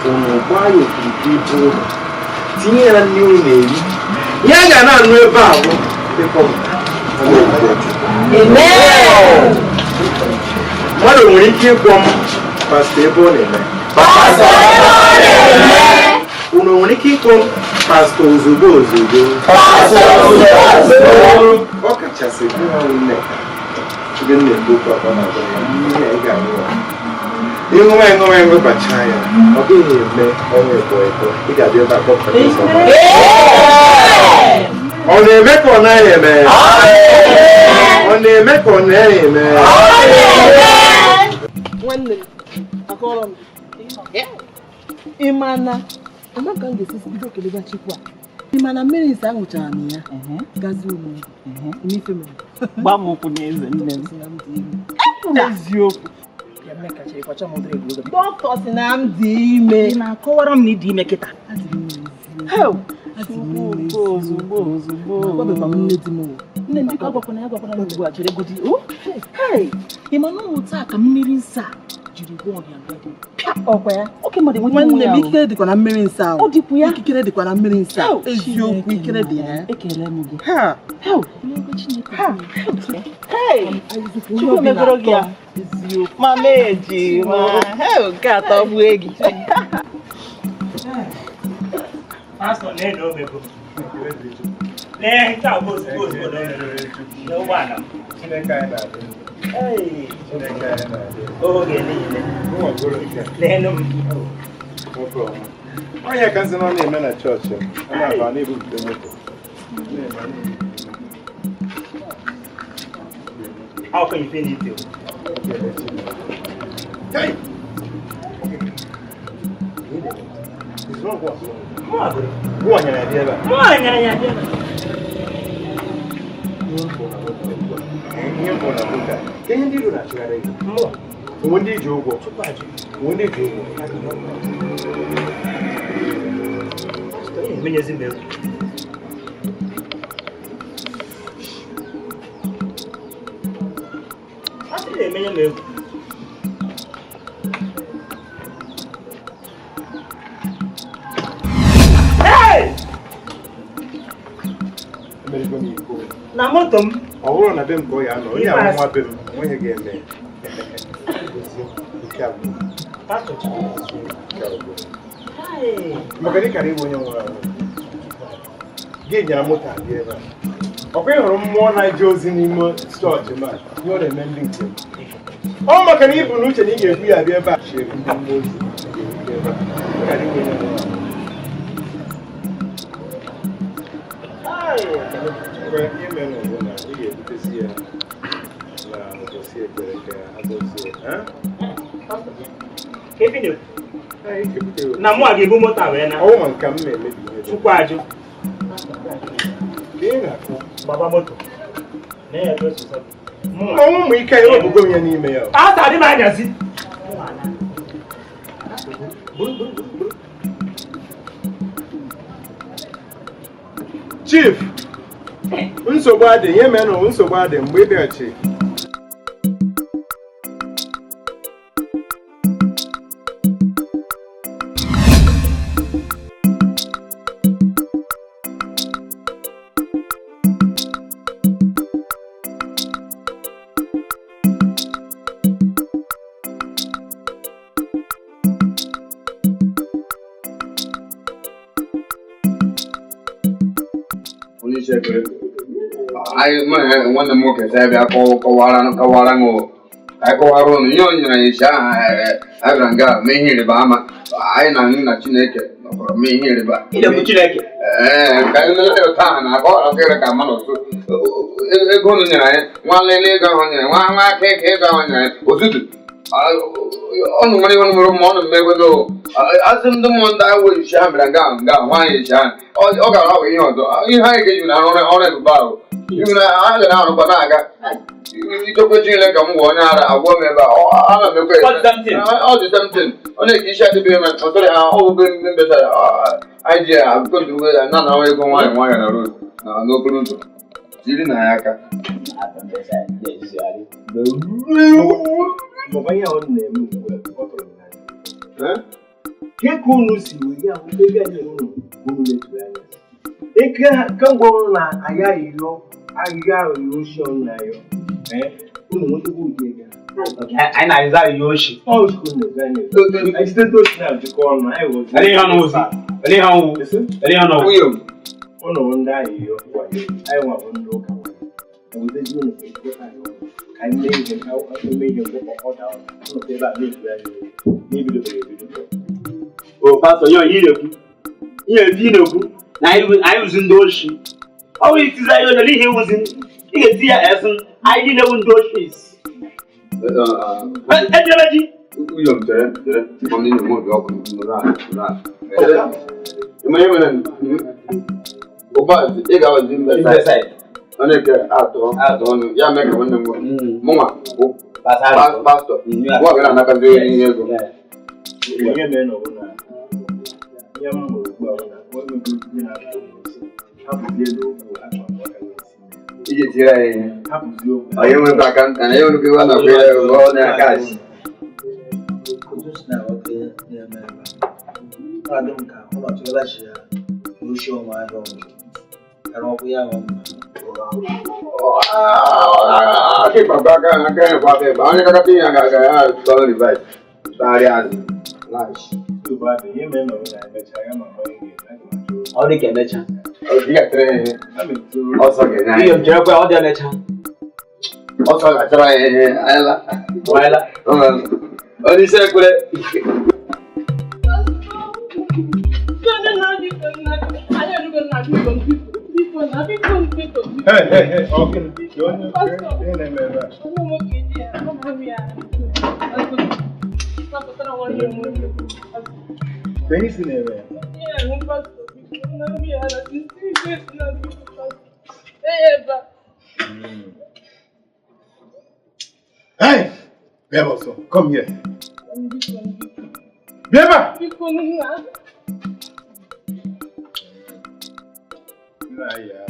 ụnụ gbaa ya okirikiri bụ ụlọ tinye ya na nri ụlọ na-eri ihe a ga na-anụ ebe a bụ mmadụ nwere ike ịkwọ m pastọ ebe ọ na-eme unu nwere ike ịkpọ m pastọ ozugbo ozugbo ọ kachasị nne ndị nna ekwu akwa na-agwa ya ihe ị ga-aṅụ ịṅụwa ịṅụwa ịṅụbacha ya ọ dịghị eme ọnwa ịbọ ịbọ ị ga-abịa ebe a kpọpụta ọ na-eme ka ọ naghị eme ọ na-eme ka ọ na-eme? Nwanne m, akọrọ m ị ma na amaka m ga-esi bido keleba Chukwu a. Ị ma na mmiri nsọ aṅụchara m ya gazi ụlọ ife mere gba m ụkwụ n'eze nne m. Eziokwu. Dọkịta sị na m dị ime. Ị na-akọwara m na ị dị ime kịta? Ozugbo ozugbo. Nne m biko agwakwana ya agwakwana m ugbu a chere godi. Ị ma na ụmụ taa ka mmiri nsọ a jiri gwọọ ọrịa mmadụ. Pịa ọkwa ya. Oke mmadụ enweta onwe Nwanne ya m, ikikere dịkwa na mmiri nsọ ahụ. Ọ dịkwa ya. Ikikere dịkwa na mmiri nsọ ahụ. Eziokwu, ikikere dị ya. Ekele m gị. Ha. Ha. Chukwu emegoro gị ya. Mama ejima. Nke atọ gbue gị. Pastọ na-ede omego. Lee nke a bụ ozugbo ozugbo na omego n'ụgbọala m. Chineke anyị na-adị ndụ. Chineke anyị na-adị ndụ. Oge niile. Nwa okoro nke a. Leenụ m. Nwoke ọma. Onye ka nsị na ọ na-eme na chọọchị m, ọ na-aba na-ebupụta moto. Akwụkwọ infinity o. Hey! Mụ anyara ya bịa ebe a. Mụ anyara ya bịa ebe a. Ihe mbụ na mbụ ka ihe ndị iro na-achịgharị gị. Onwe ndị ji ụgwọ. Onwe ndị ji ụgwọ. Emenyezi m egwu. Asị na-emenye m egwu. Emerigo m iko. Na moto m. Ọ bụrụ na be m ka ọ ya anọ, onye ahụ nwa be m, onweghị ga-eme. Nke a bụ. Pastọ Chukwu. Nke a bụ. Maka dị kara ịbụ onye nwụrụ anwụ. Gị nyara moto a bịa ebe a. Ọkwa ị hụrụ mmụọ na-eje ozi n'ime chọọchị ma ihe ọ na-eme ndị nke m. Ọ maka na ibu n'uche na ị ga-ekwu ya bịa ebe a. Chie ndị mmụọ ozi ga-erute ebe a. Ọ kara ịbụ onye nwụrụ anwụ. Ihe mere bụ na ị ga-ebutezi ya na ụbọchị ekpere ka a gọzie. Na mụ a ga-ebu moto a wee na. Ọ ma nke m na-emebi ihe. Chukwu ajụ. Ka ị na-akụ. Gbaba moto. Na ya ebe osisi. Ọnwụ ụmụ ike ya ewebugo m ya n'ime ya. Pastọ adị m anyazi. Chief, nsogbu adị, ihe mere na nsogbu adị mgbe ị bịaghachi. Nwanne m nwoke sị bịa kọwara m anyị kọwara ụnụ ihe o nyere anyị isi aha a bịara nga mee ihe ịrịba ama anyị na nna Chineke nọkọrọ mee ihe ịrịba ee ka anyị mere ya taa na akọwara kịrị ka mmadụ ọtụ ego ụnụ nyere anyị nwa nlele ego ahụ nyere nwa nwa aka eke ego ahụ nyere anyị otutu ọnụ nwere ihe ọnụ ma ọnụ mmegwego asị ndị mmụọ ndị anyị wee isi ahụ bịara nga nga nwaanyị isi ahụ ọ gara abụ ihe ọzọ ihe anyị ga-eji na arụ ọrụ ebube ahụ ihu na a gara arụkwa na-aga ichekwa Chineke ka m gwa onye ara agwọ m ebe a ana m ekwe ọ dị something ọ na-eke isi adịbe eme ọtọrọ ya ọ bụ mbesara anyị ji akụkọ ya na na ego nwayọ nwayọ na road na n'okporo ụzọ jiri na ya aka. Ka unu si wee ahụ ebe anyị unu unu metụrụ anya eke kamgbe ọrụ na aya ayịyọ ayịyọ ayịyọ oshi ọnụ na ayọ unu nwetakwa ụdị ego anyị na-ayịza ayịyọ oshi ọ oshi ka unu na-ezi anyị anyị site oshi na-ajụkọ ọnụ anyị ghọzi ụnụ ndị ayịyọ wayo anyị nwabụ ndị ụka wayo ewetezi unu ka ejikọta anyị ọnụ ka anyị mee ihe ka anyị mee ihe ngwọkọ ọ daa ọnụ ụnụ ebe a na-ekwu anyị n'ebidobere ebido. O pastọ ihe na-ekwu ihe ezi na-ekwu na anyị wụzi ndị oshi ọ bụ itizi anyị onye n'ihi iwuzi Ị ga-eti ya esi anyị niile bụ ndị ochie. Ejere ji. William, chere, chere. Ọ na-enwe obi ọkụ nụrụ ala, nụrụ ala. Chere. Ị ma ihe mere? Ụba ị ga-awazi mbe side. Ọ na-eke atọ atọ ọnụ ya mee ka nwanne m nwoke mụnwa bụ pastọ nwa ga na-anakazi ihe ego. Ihe mere na ọ bụ na ihe m hụrụ ugbu a bụ na onye bụ ndị na-atụ hapụzie n'okwu achọrọ m ka ga-esi iji tiri anyị ihe. Hapụzie okwu. Onye nwekwa aka nta na enwekwa iwe na kwere ọ na-akashi. Otu si na-aghọta ihe na-eme ebe a. Ọ dị m ka ọnọdụ ebe a chi ya n'oshi ọnwa ahịa ọnwụ. Kara ọkụ ya ahụ mma. Aka ịkpakọ aka aka ịkwa aka ịkpa onye kakata ihe aga aga ya tọrọ rivais tagharịa azụ lash. Nsogbu adị ihe mere na ọ bụ na emechaa ya ma mma ihe ga-eme aga m achọ Ọ dị ka emecha. Ị ga-atere ihe ọsọ ga-enye anyị. Ihe m cherekwa ọ dị emecha. Ọsọ ga-achọrọ anyị ihe anyịla. Anyịla. Onye isi ekwere. Hey, hey, hey, ọ gịnị? Onye ihe na-eme ebe a? Ka ihe si na-eme ya? Hey! Bịa ọsọ, come here. Bịa ebe a! Nna ya.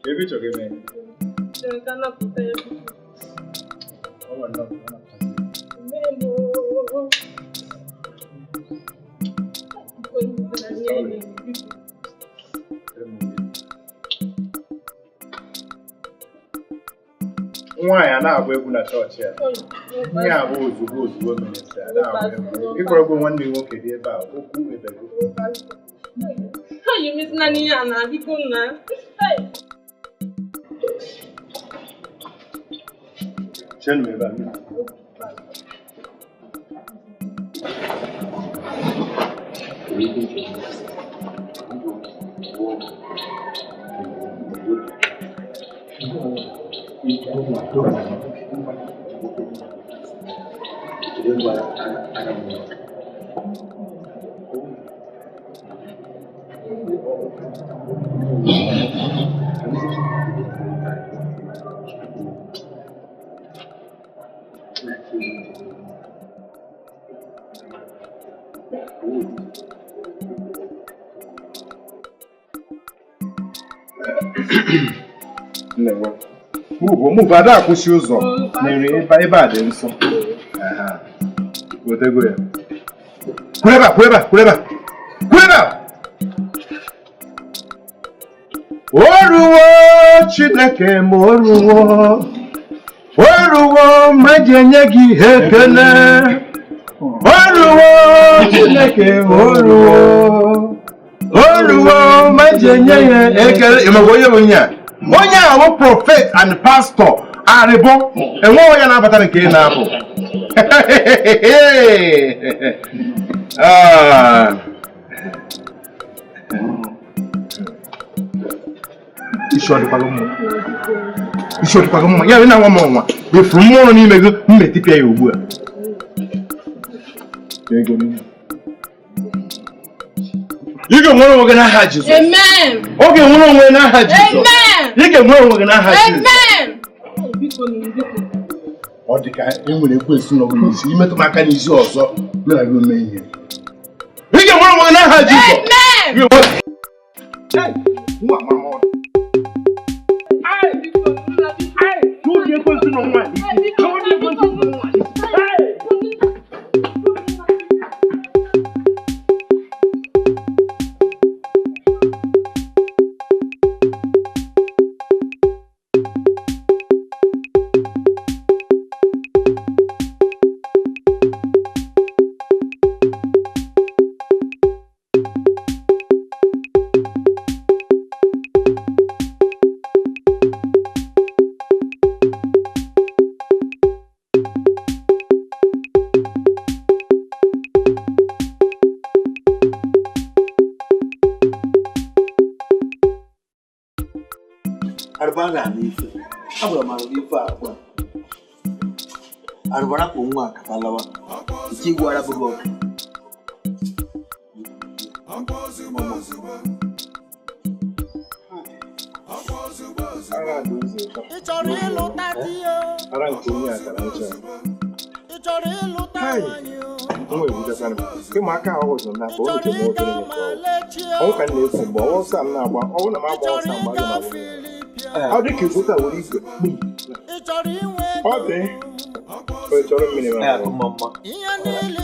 Ebe ị chọrọ ime? Ọ nwere nnọọ ka ọ na-apụta. Nwaanyị a na-agba egwu na chọọchị a. Ihe a bụ ozugbo ozugbo minista a na-agba egwu. Ịgwara nwanne gị nwoke dị ebe a okwu ebego. Chenụ m ebe a. Move, move, ada akwụsị ụzọ na-ere ebe a dị nsọ. Wetego ya. Kwụrụ ebe a, kwụrụ ebe a, kwụrụ ebe a. Kwụrụ ebe a! O ruwo Chineke m o ruwo. O ruwo mgbe eji enye gị ekele. O ruwo Chineke m o ruwo. O ruwo mgbe eji enye ya ekele. Ị makwa onye bụ onye a? Onye a bụ prophet and pastor Arịbọ enweghị onye na-abata nke ị na-apụ. Isi ọ dịkwa gị mma? Isi ọ dịkwa gị mma? Ya bụ na-anwa m ọnwa efuru mmụọ n'ime gị m na-etipịa ya ugbu a. Ị ga-enwere onwe gị n'aha Jizọs. Amen. Ọ ga-enwere onwe n'aha Jizọs. Amen. Ị ga-enwere onwe gị n'aha Jizọs. Amen. Ọ dị ka e nwere ekwensu nọ gị n'isi imetụ m aka n'isi ọzọ mere gị ome ihe. Ị ga-enwere onwe gị n'aha Jizọs. Amen. Nwa mama ọ. N'oge ekwensu nọ nwa n'isi. N'oge ekwensu nọ nwa n'isi. Arịbara anụ ife. Agwara m arịba ife agwa. Arịbara kpụ nwa akata lawa. Ike igwe arabụghị ọkụ. Ị chọrọ ịlụta di o? Ara nke onye a tara ncha. Ị chọrọ ịlụta nwanyị o? Nwa ebidokwana m. Ịma aka ahụ ọzọ na ka o ruche m obere ihe ka ọ ọnwụ ka m na-efu mgbe ọnwa ọsọ m na-agba ọnwụ na m agba ọsọ mgbe aga m agba. Ọ dị ka ekwuta were igwe kpum. Ọ dị. O chọrọ mmiri ma Ya akụ mma mma.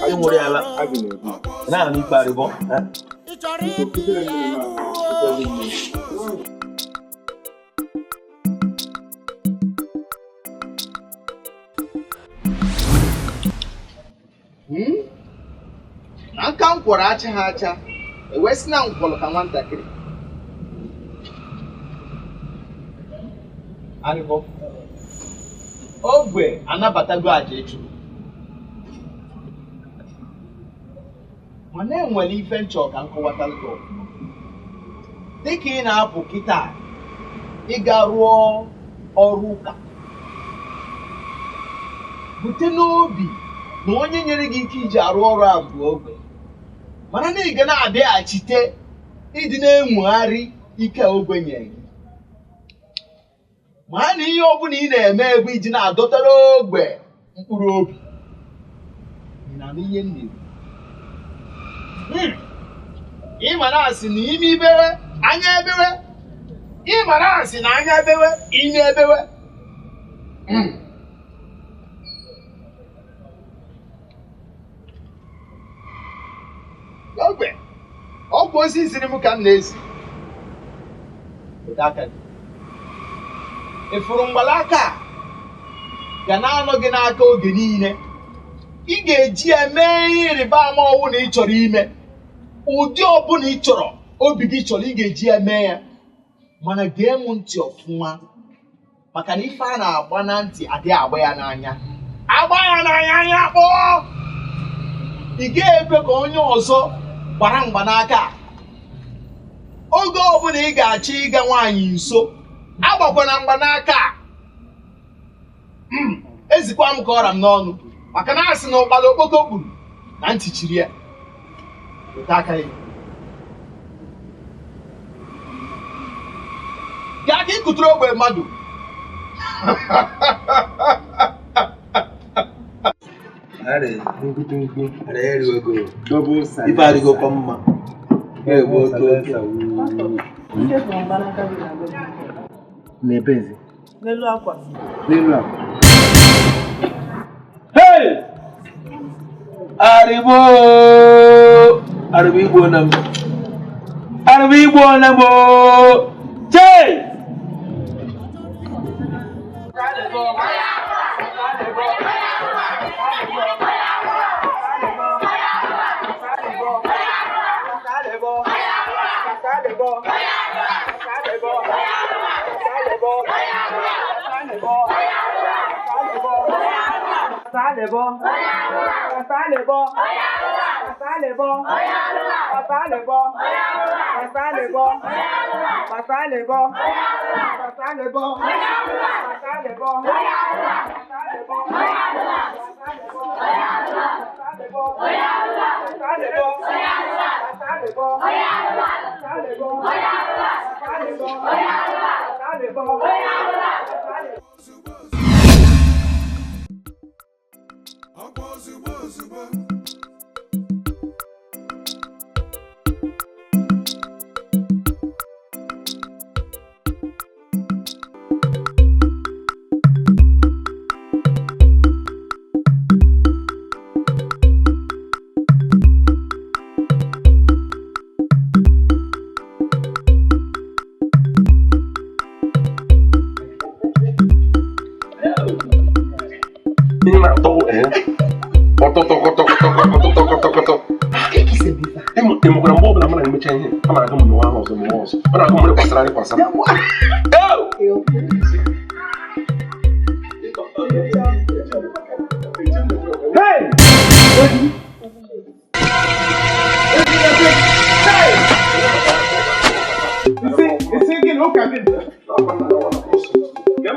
Anyị nwere ala. Agụ na-ebu. Na-anụ ikpe arịbọ. Ị chọrọ ibi agụ o? Na nka m kwọrọ acha ha acha ewee sị na nkwọrọ ka nwatakịrị Arịbọ ogwe anabatago aja ịchụrụ mana enwere ife nchọ ka nkọwatalụ gị ọfụma. Dịka ị na-apụ kịta ịga rụọ ọrụ ụka bute n'obi na onye nyere gị ike iji arụ ọrụ a bụ ogwe mana na ị ga na-abịaghachite ịdị na-enwegharị ike ogwe nyere gị ma na ihe ọbụla ị na-eme bụ iji na-adọtara ogwe mkpụrụ obi. Ị na-anụ ihe m na-ekwu? Ị mara asị na ime ibewe anya ebewe, ị mara asị na anya ebewe ime ebewe. Ogwe ọgwụ ozi ziri m ka m na-ezi. Weta aka gị. Ịfụrụ mgbalaka a ga na-anọ gị n'aka oge niile. Ị ga-eji ya mee ihe ịrịba ama ọwụ na ị chọrọ ime ụdị ọbụla ị chọrọ obi gị chọrọ ị ga-eji ya mee ya. Mana gee m ntị ọfụma maka na ife a na-agba na ntị adịghị agba ya n'anya. Agba ya n'anya anya kpọọ. Ị ga-ekwe ka onye ọzọ gbara mgbanaka a. Oge ọbụla ị ga-achọ ịga nwaanyị nso agbakwana mgbanaka a. Ezikwa m ka ọra m n'ọnụ maka na asị na ụkpala okpoko gburu na ntị chiri ya. Weta aka ya. Gaa ka ị kutere ogbe mmadụ. Ife adịgokwa mma. Na-egbu otu otu. N'ebezi. N'elu akwa. N'elu akwa. Hey! Arịbọ! Arịbọ igbo na m. Arịbọ igbo na m. Chei! Ịmụkwara mgbe ọbụla mara emecha ihe ọ na-agụ m n'ụwa ahụ ọzọ n'ụwa ọzọ ọ na-agụ m kwasara anyị kwasara. Isi gị na ụka gị.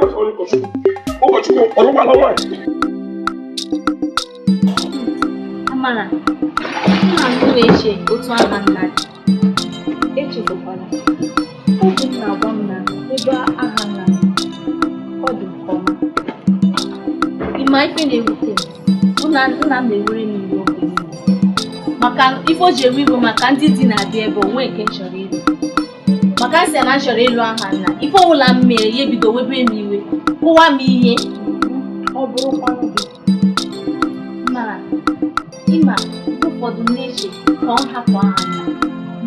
Ụkọchukwu ọlụkwala nwaanyị. Amara, nna m na-eche otu aha nna gị. Echezokwala. Obi m na-agwa m na ebe aha nna m ọ dị nke ọma. Ịma ife na-ewute m bụ na nna m na-ewere m iwe oge niile. Maka ife o ji ewe iwe maka ndị di na-abịa ebe onwe nke m chọrọ ịlụ. Maka sị na m chọrọ ịlụ aha nna, ife ọbụla m mere ya ebido webe m iwe, kụwa m ihe. Ọ bụrụkwanụ gị. Mara, ịma mgbe ụfọdụ m na-eche ka ọ hapụ aha nna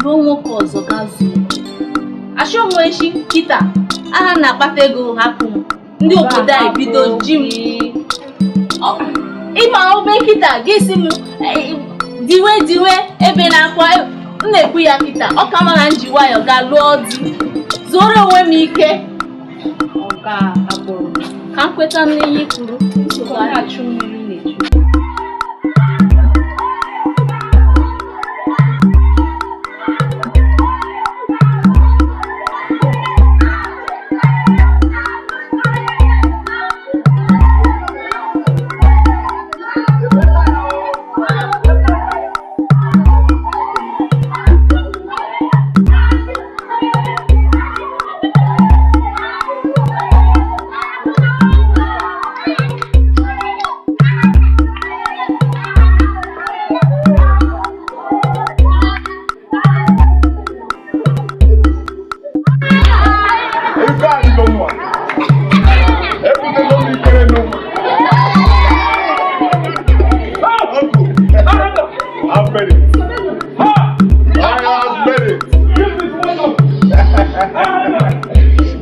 ruo nwoke ọzọ gaa zuo. Achọ m echi kịta aha na-akpata ego hapụ m. Ndị obodo a ebido ji m. Ịma obe kịta gị si m diwe diwe ebe na-akwa m na-ekwu ya kịta ọ ka mara m ji nwayọọ gaa lụọ di zuoro onwe m ike. Ka m kweta n'ihe i kwuru. Nsogbu na-achụ mmiri na-echu.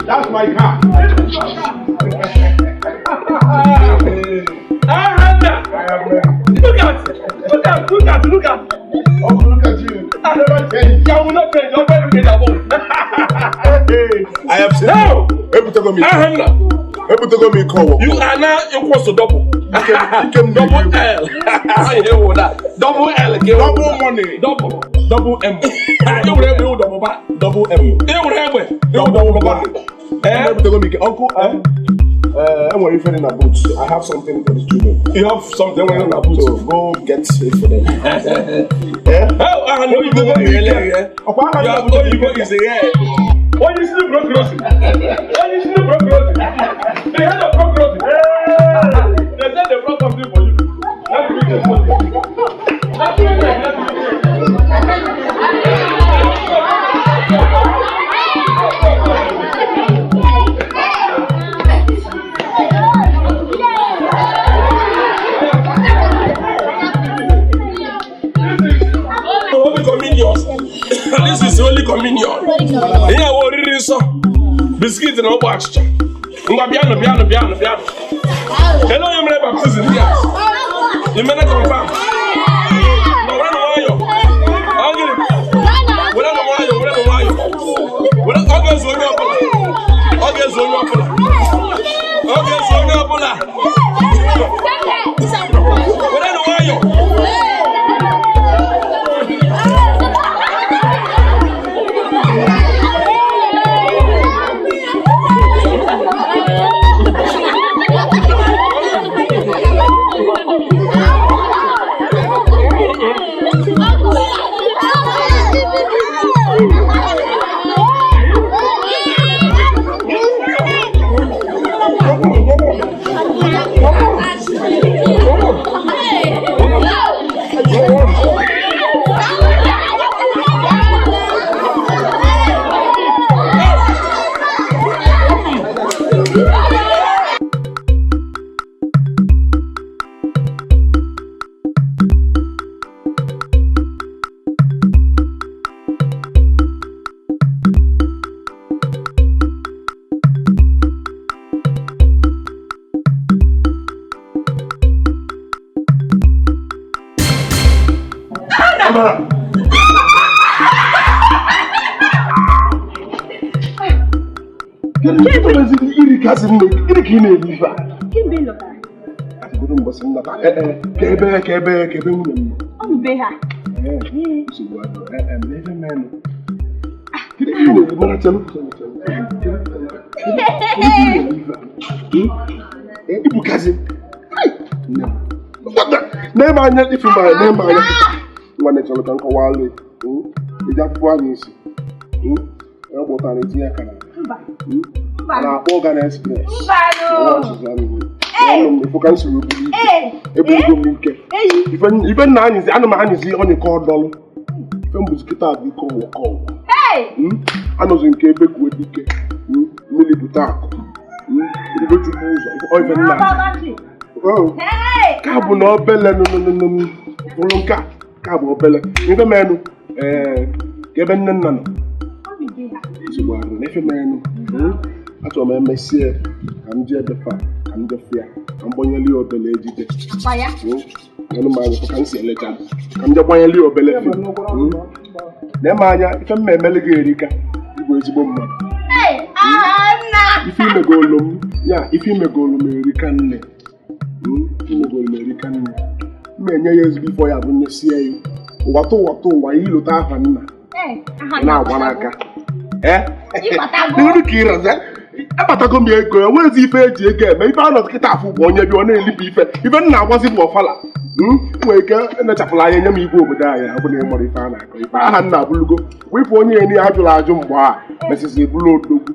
That's my car. Look at. Oh, look at you. I never change. I will not change. I'm very good. I have seen. No. You are now equal to double. Double L. Double L. Double money. Double. Double M. You double back. Double M. Double money. Uncle, I'm wearing in a boot. I have something for the children. You have something in a boot. So go get it for them. Yeah? Oh, I know you go here. Why you see bureaucracy? Why you see bureaucracy? They had a bureaucracy. They said they brought something for you. Let me get money. Let me get. Holy Communion. This is Holy Communion. Ihe a oriri nsọ. Biscuit na ogbe achịcha. Ngwa bịanụ bịanụ bịanụ bịanụ. Ele onye mere baptizim ndị a? Ị mere confirm? Na were nụ nwayọ. Ọ gịnị? Were nụ nwayọ, were nụ nwayọ. Were ọ ga-ezu onye ọbụla. Ọ ga-ezu onye ọbụla. Ọ ga-ezu onye ọbụla. Were nụ nwayọ. Ibukazi. Name anya ife ma name anya nwanne chọrọ ka nkọwa alụ eji akwụkwọ anya isi e gbọtara etinye aka na na-akpọ Ghana Express ka m siri ebu ego m ike ife nna anyịzi ana m anyịzi onye ka ọ dọlụ ife mbụzi kịta bụ ike ọwụ ka ọwụ anọzi nke ebe kuwe dike mmiri bute akụ ebe chukwu ụzọ ife nna ka bụ na obele bụrụ nke a ka bụ obele ife menụ ka ebe nne nna nọ nsogbu arụ na ife menụ achọrọ m emesie ka m jee befa ka m jefụ ya ka m gbanyeli ya obele ejije ka m si elecha ka m je gbanyeli ya obele fim na-eme anya ife mma emele gị erika ịbụ ezigbo mmadụ ife imegolu m ya ife imegolu m erika nne imegolu m erika nne m enye ya ezigbo ifo ya bụ nyesie ya ụwa tụ ụwa ilota afa nna na-agba n'aka n'iru ka ịraza akpatago m ego ya nwezi ife eji ego eme ife anọ kịta afụ bụ onye bi ọ na-elipu ife ife nna agwazi bụ ọfala nwere ike enechapụla anya nye m igwe obodo anyị ọ bụ na ịmụrụ ife a na-akọ ife aha nna abụlugo bụ ife onye eni ajụrụ ajụ mgbe a mesịsị bụrụ odogwu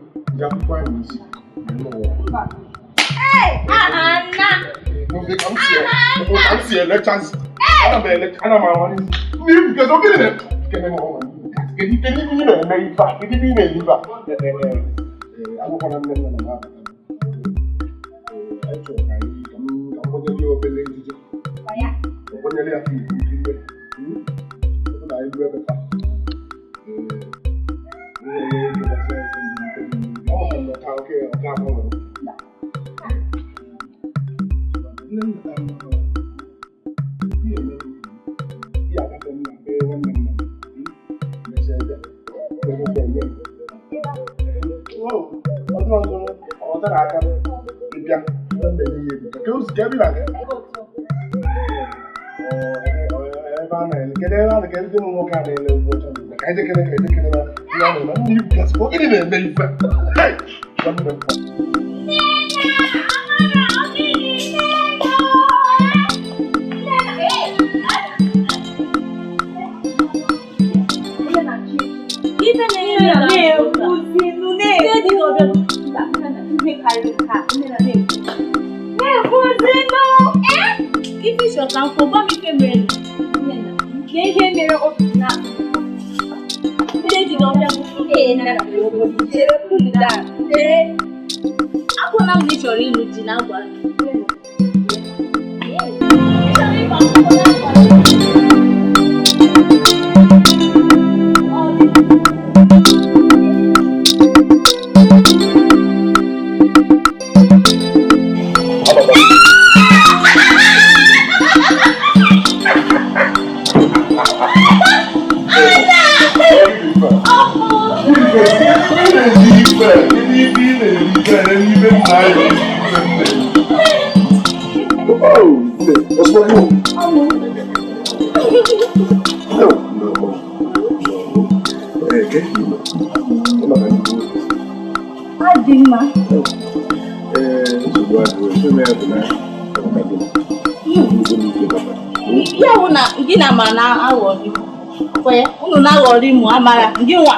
Amara, gị nwa.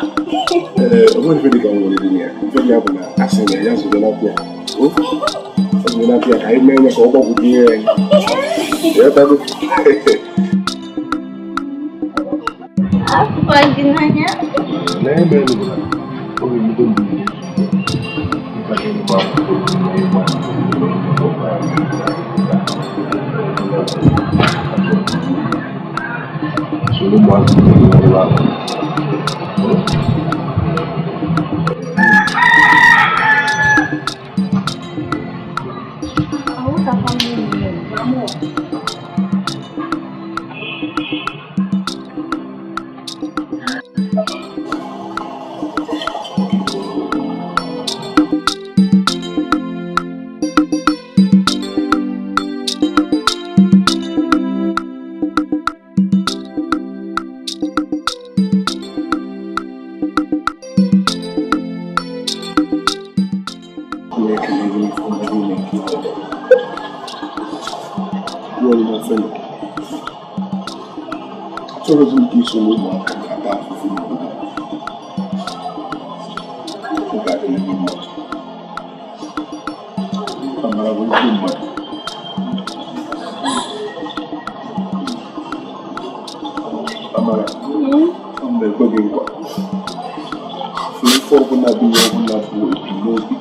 Ee, onwere ife dịka nwere dị ya. Ife dị ya bụ na asị na ya zụrụ n'apịa. O zụrụ n'apịa ka anyị mee ya ka ọ gbagwoju ihe anyị. Ya tago. Afọ gị n'anya. Na-eme elu bụ na ọ ga-ebido mgbe ịkwado ịgba akwụkwọ ịgba soro ụmụazị ndị ahụ. ihe niile nke ị na-eme. Ofele. Achọrọzi m ka iso n'ụmụaka ga-ata afụfụ n'obodo a. Ọ ga-adịrị gị mma. Amara bụ ezigbo mmadụ. Amara, ọ m na-ekwe gị nkwa. Ife ọbụla bụ ihe ọbụla bụ ebumnobi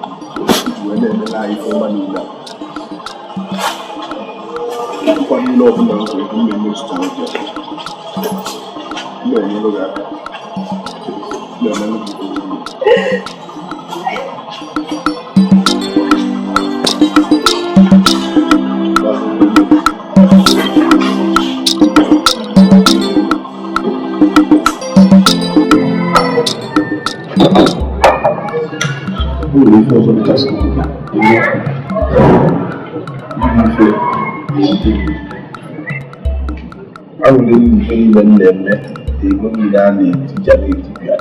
iji wee na-emere anyị ife ọma niile a. Nkwa niile ọbụla m kwere ka m na-emezuta obi a. M na-enyere gị aka. M na-emelụ gị ife niile. Nwere ife ọzọ dịgasị mkpa eme ife ahụrụ m ife niile m na-eme ego niile a na-etija na-etibịa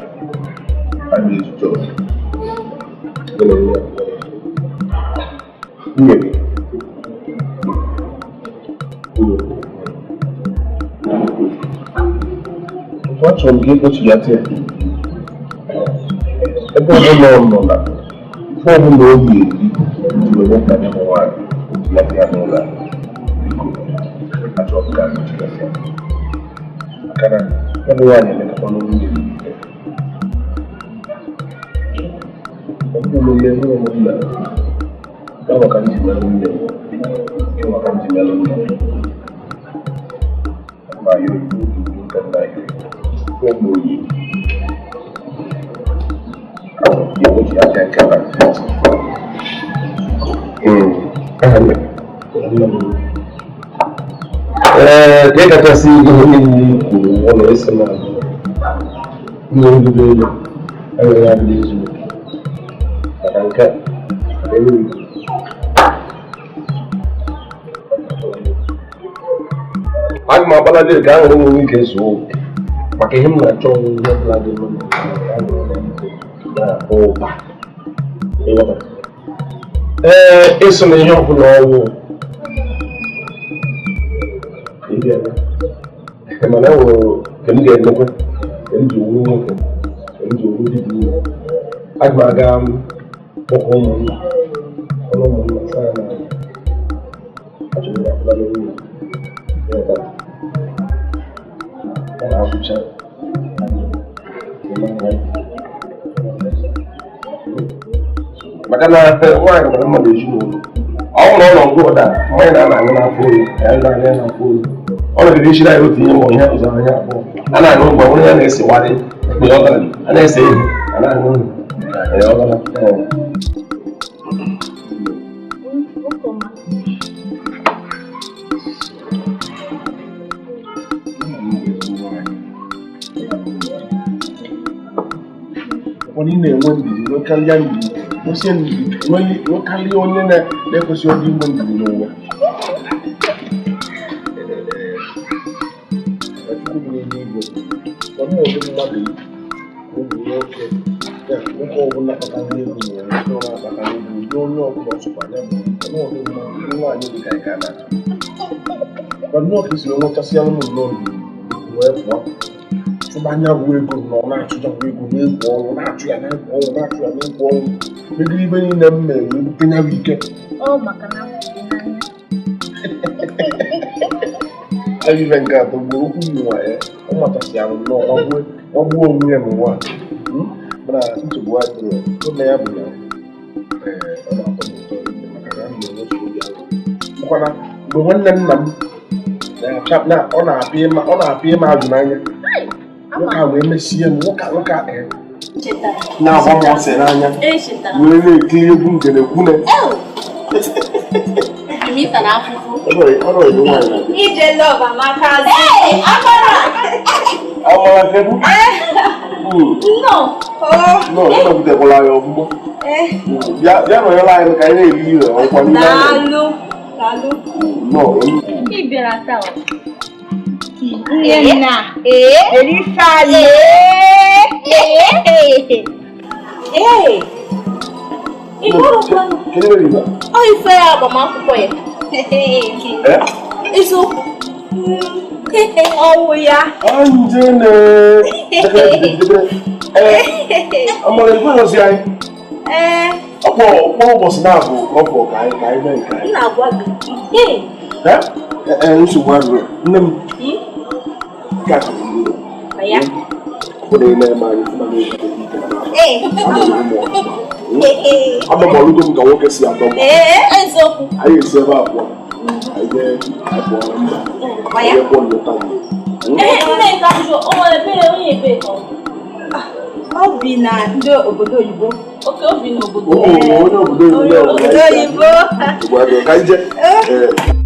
a na-ejije ọzọ nwunye gị achọrọ m ka ịkpọchigata ya ebe ọbụla ọ nọ na ife ọbụla o ga-eri iji wee wepụta ya bụ nwaanyị otilata ya n'ụlọ a. Biko, achọrọ m ka akpọchigata ya maka na ya bụ nwaanyị emekakwa n'onwe ya omume nwunye m nna ya maka m ji melụ nne m ya maka m ji melụ nna m ma ya oyibo oge ka nna ya ife ọbụla o yi Ee, ka kachasị ihe niile i kwuru ụlọ isi na nrụgide elu enweghị adịghị ezu oke maka nke a enweghị. Aga m akpalade ka ahụrụ m nwere ike zuo oke maka ihe m na-achọ ihe ọbụla dị mma na-akpọ ụba. Ee, ịsụ na ihe ọbụla ọnwụ mana enwere ka m ga-emekwa ka m ji owu nwoke ka m ji owu dibịa uru. Aga m aga kpọkọ ụmụnna ọnụ ụmụnna saa na achọrọ m akpụla n'ụlọ ọ na-abụcha maka na nwaanyị mara mma n'ezinụlọ ọ bụrụ na ọ nọ ngwa ụda mmanya na-aṅụ n'afọ oyi ya na-aṅụ n'afọ oyi ọ nọgide ichiri anyị otu ihe ma ihe ụzọ anya abụọ a na-aṅụ ngwa nwere ya na-esewadị a na-ese ihe a na-aṅụ nri. Ọ na-enwe ndidi nwekarịa ndidi kwụsị ndidi nwekarịa onye na-ekwesị ọdị inwe ndidi n'ụwa. Chukwu bi n'eluigwe ọ na ụdị mmadụ ụmụ nwoke ya nwoke ọbụla kpatara ego n'ụwa nke ọ na-akpatara ego ụdị onye ọbụla ọsụkwa ya bụ ọnụ ụdị mmadụ nwaanyị dị ka anyị ka na-achọ. Mana nnọọ ka esi wee nwechasịa ụmụ nnọọ ndidi wee pụọ tụba anya bụ ego na ọ na-achụ ya bụ ego na-egwu ọnwụ na-achụ ya na-egwu ọnwụ na-achụ ya na-egwu ọnwụ megide ibe niile m mere wee bute ya bụ ike. Ibe nke atọ gburu okwu nwa ya ọ machasịara nnọọ gbagbuo onwe ya n'ụwa mana nsogbu adịrọ ome ya bụ na ọ na-atọ m ụtọ maka na m na-enwetu obi aṅụrị bụkwana mgbe nwanne nna m ọ na-apịa ịma azụ n'anya nwoke a wee mesie m nwoke a na-agba m ọsị n'anya wee na-ekiri egwu ngenekwune. Amara kedu? Nnọọ, ị nọgidekwala anyị ọfụma. Bịa nọnyere anyị ka anyị na-eri ire ọkwa n'ime anyị. Nnọọ. Ị bịara taa. Nna, Erifale. Ee. Ọ ife ya agbamakwụkwọ ya. Eziokwu. Ọwụ ya. Anjene. Amara ekwe ozi anyị. Ee. Ọ kpọrọ ụbọchị na-abụ ka ọ pụọ ka anyị mee nke anyị. M na-agwa gị. Ee, nsogbu adịrọ. Nne m. Nke a ka bụ mmiri. Ya. Ọ na-eme anyị fụna na-ejide ike na adọ m ọlụgo m ka nwoke si adọ m. Ee, eziokwu. Anyị esi ebe a pụọ. Anyị jee anyị pụọ na mba. Anyị pụọ n'ụta mgbe. Ee, nne nke ajụjụ, o nwere ebere onye ebee ka ọ bụ? Ọ bi na ndị obodo oyibo. Oke, o bi n'obodo. Onye obodo oyibo. Obodo oyibo. Ka anyị jee. Ee.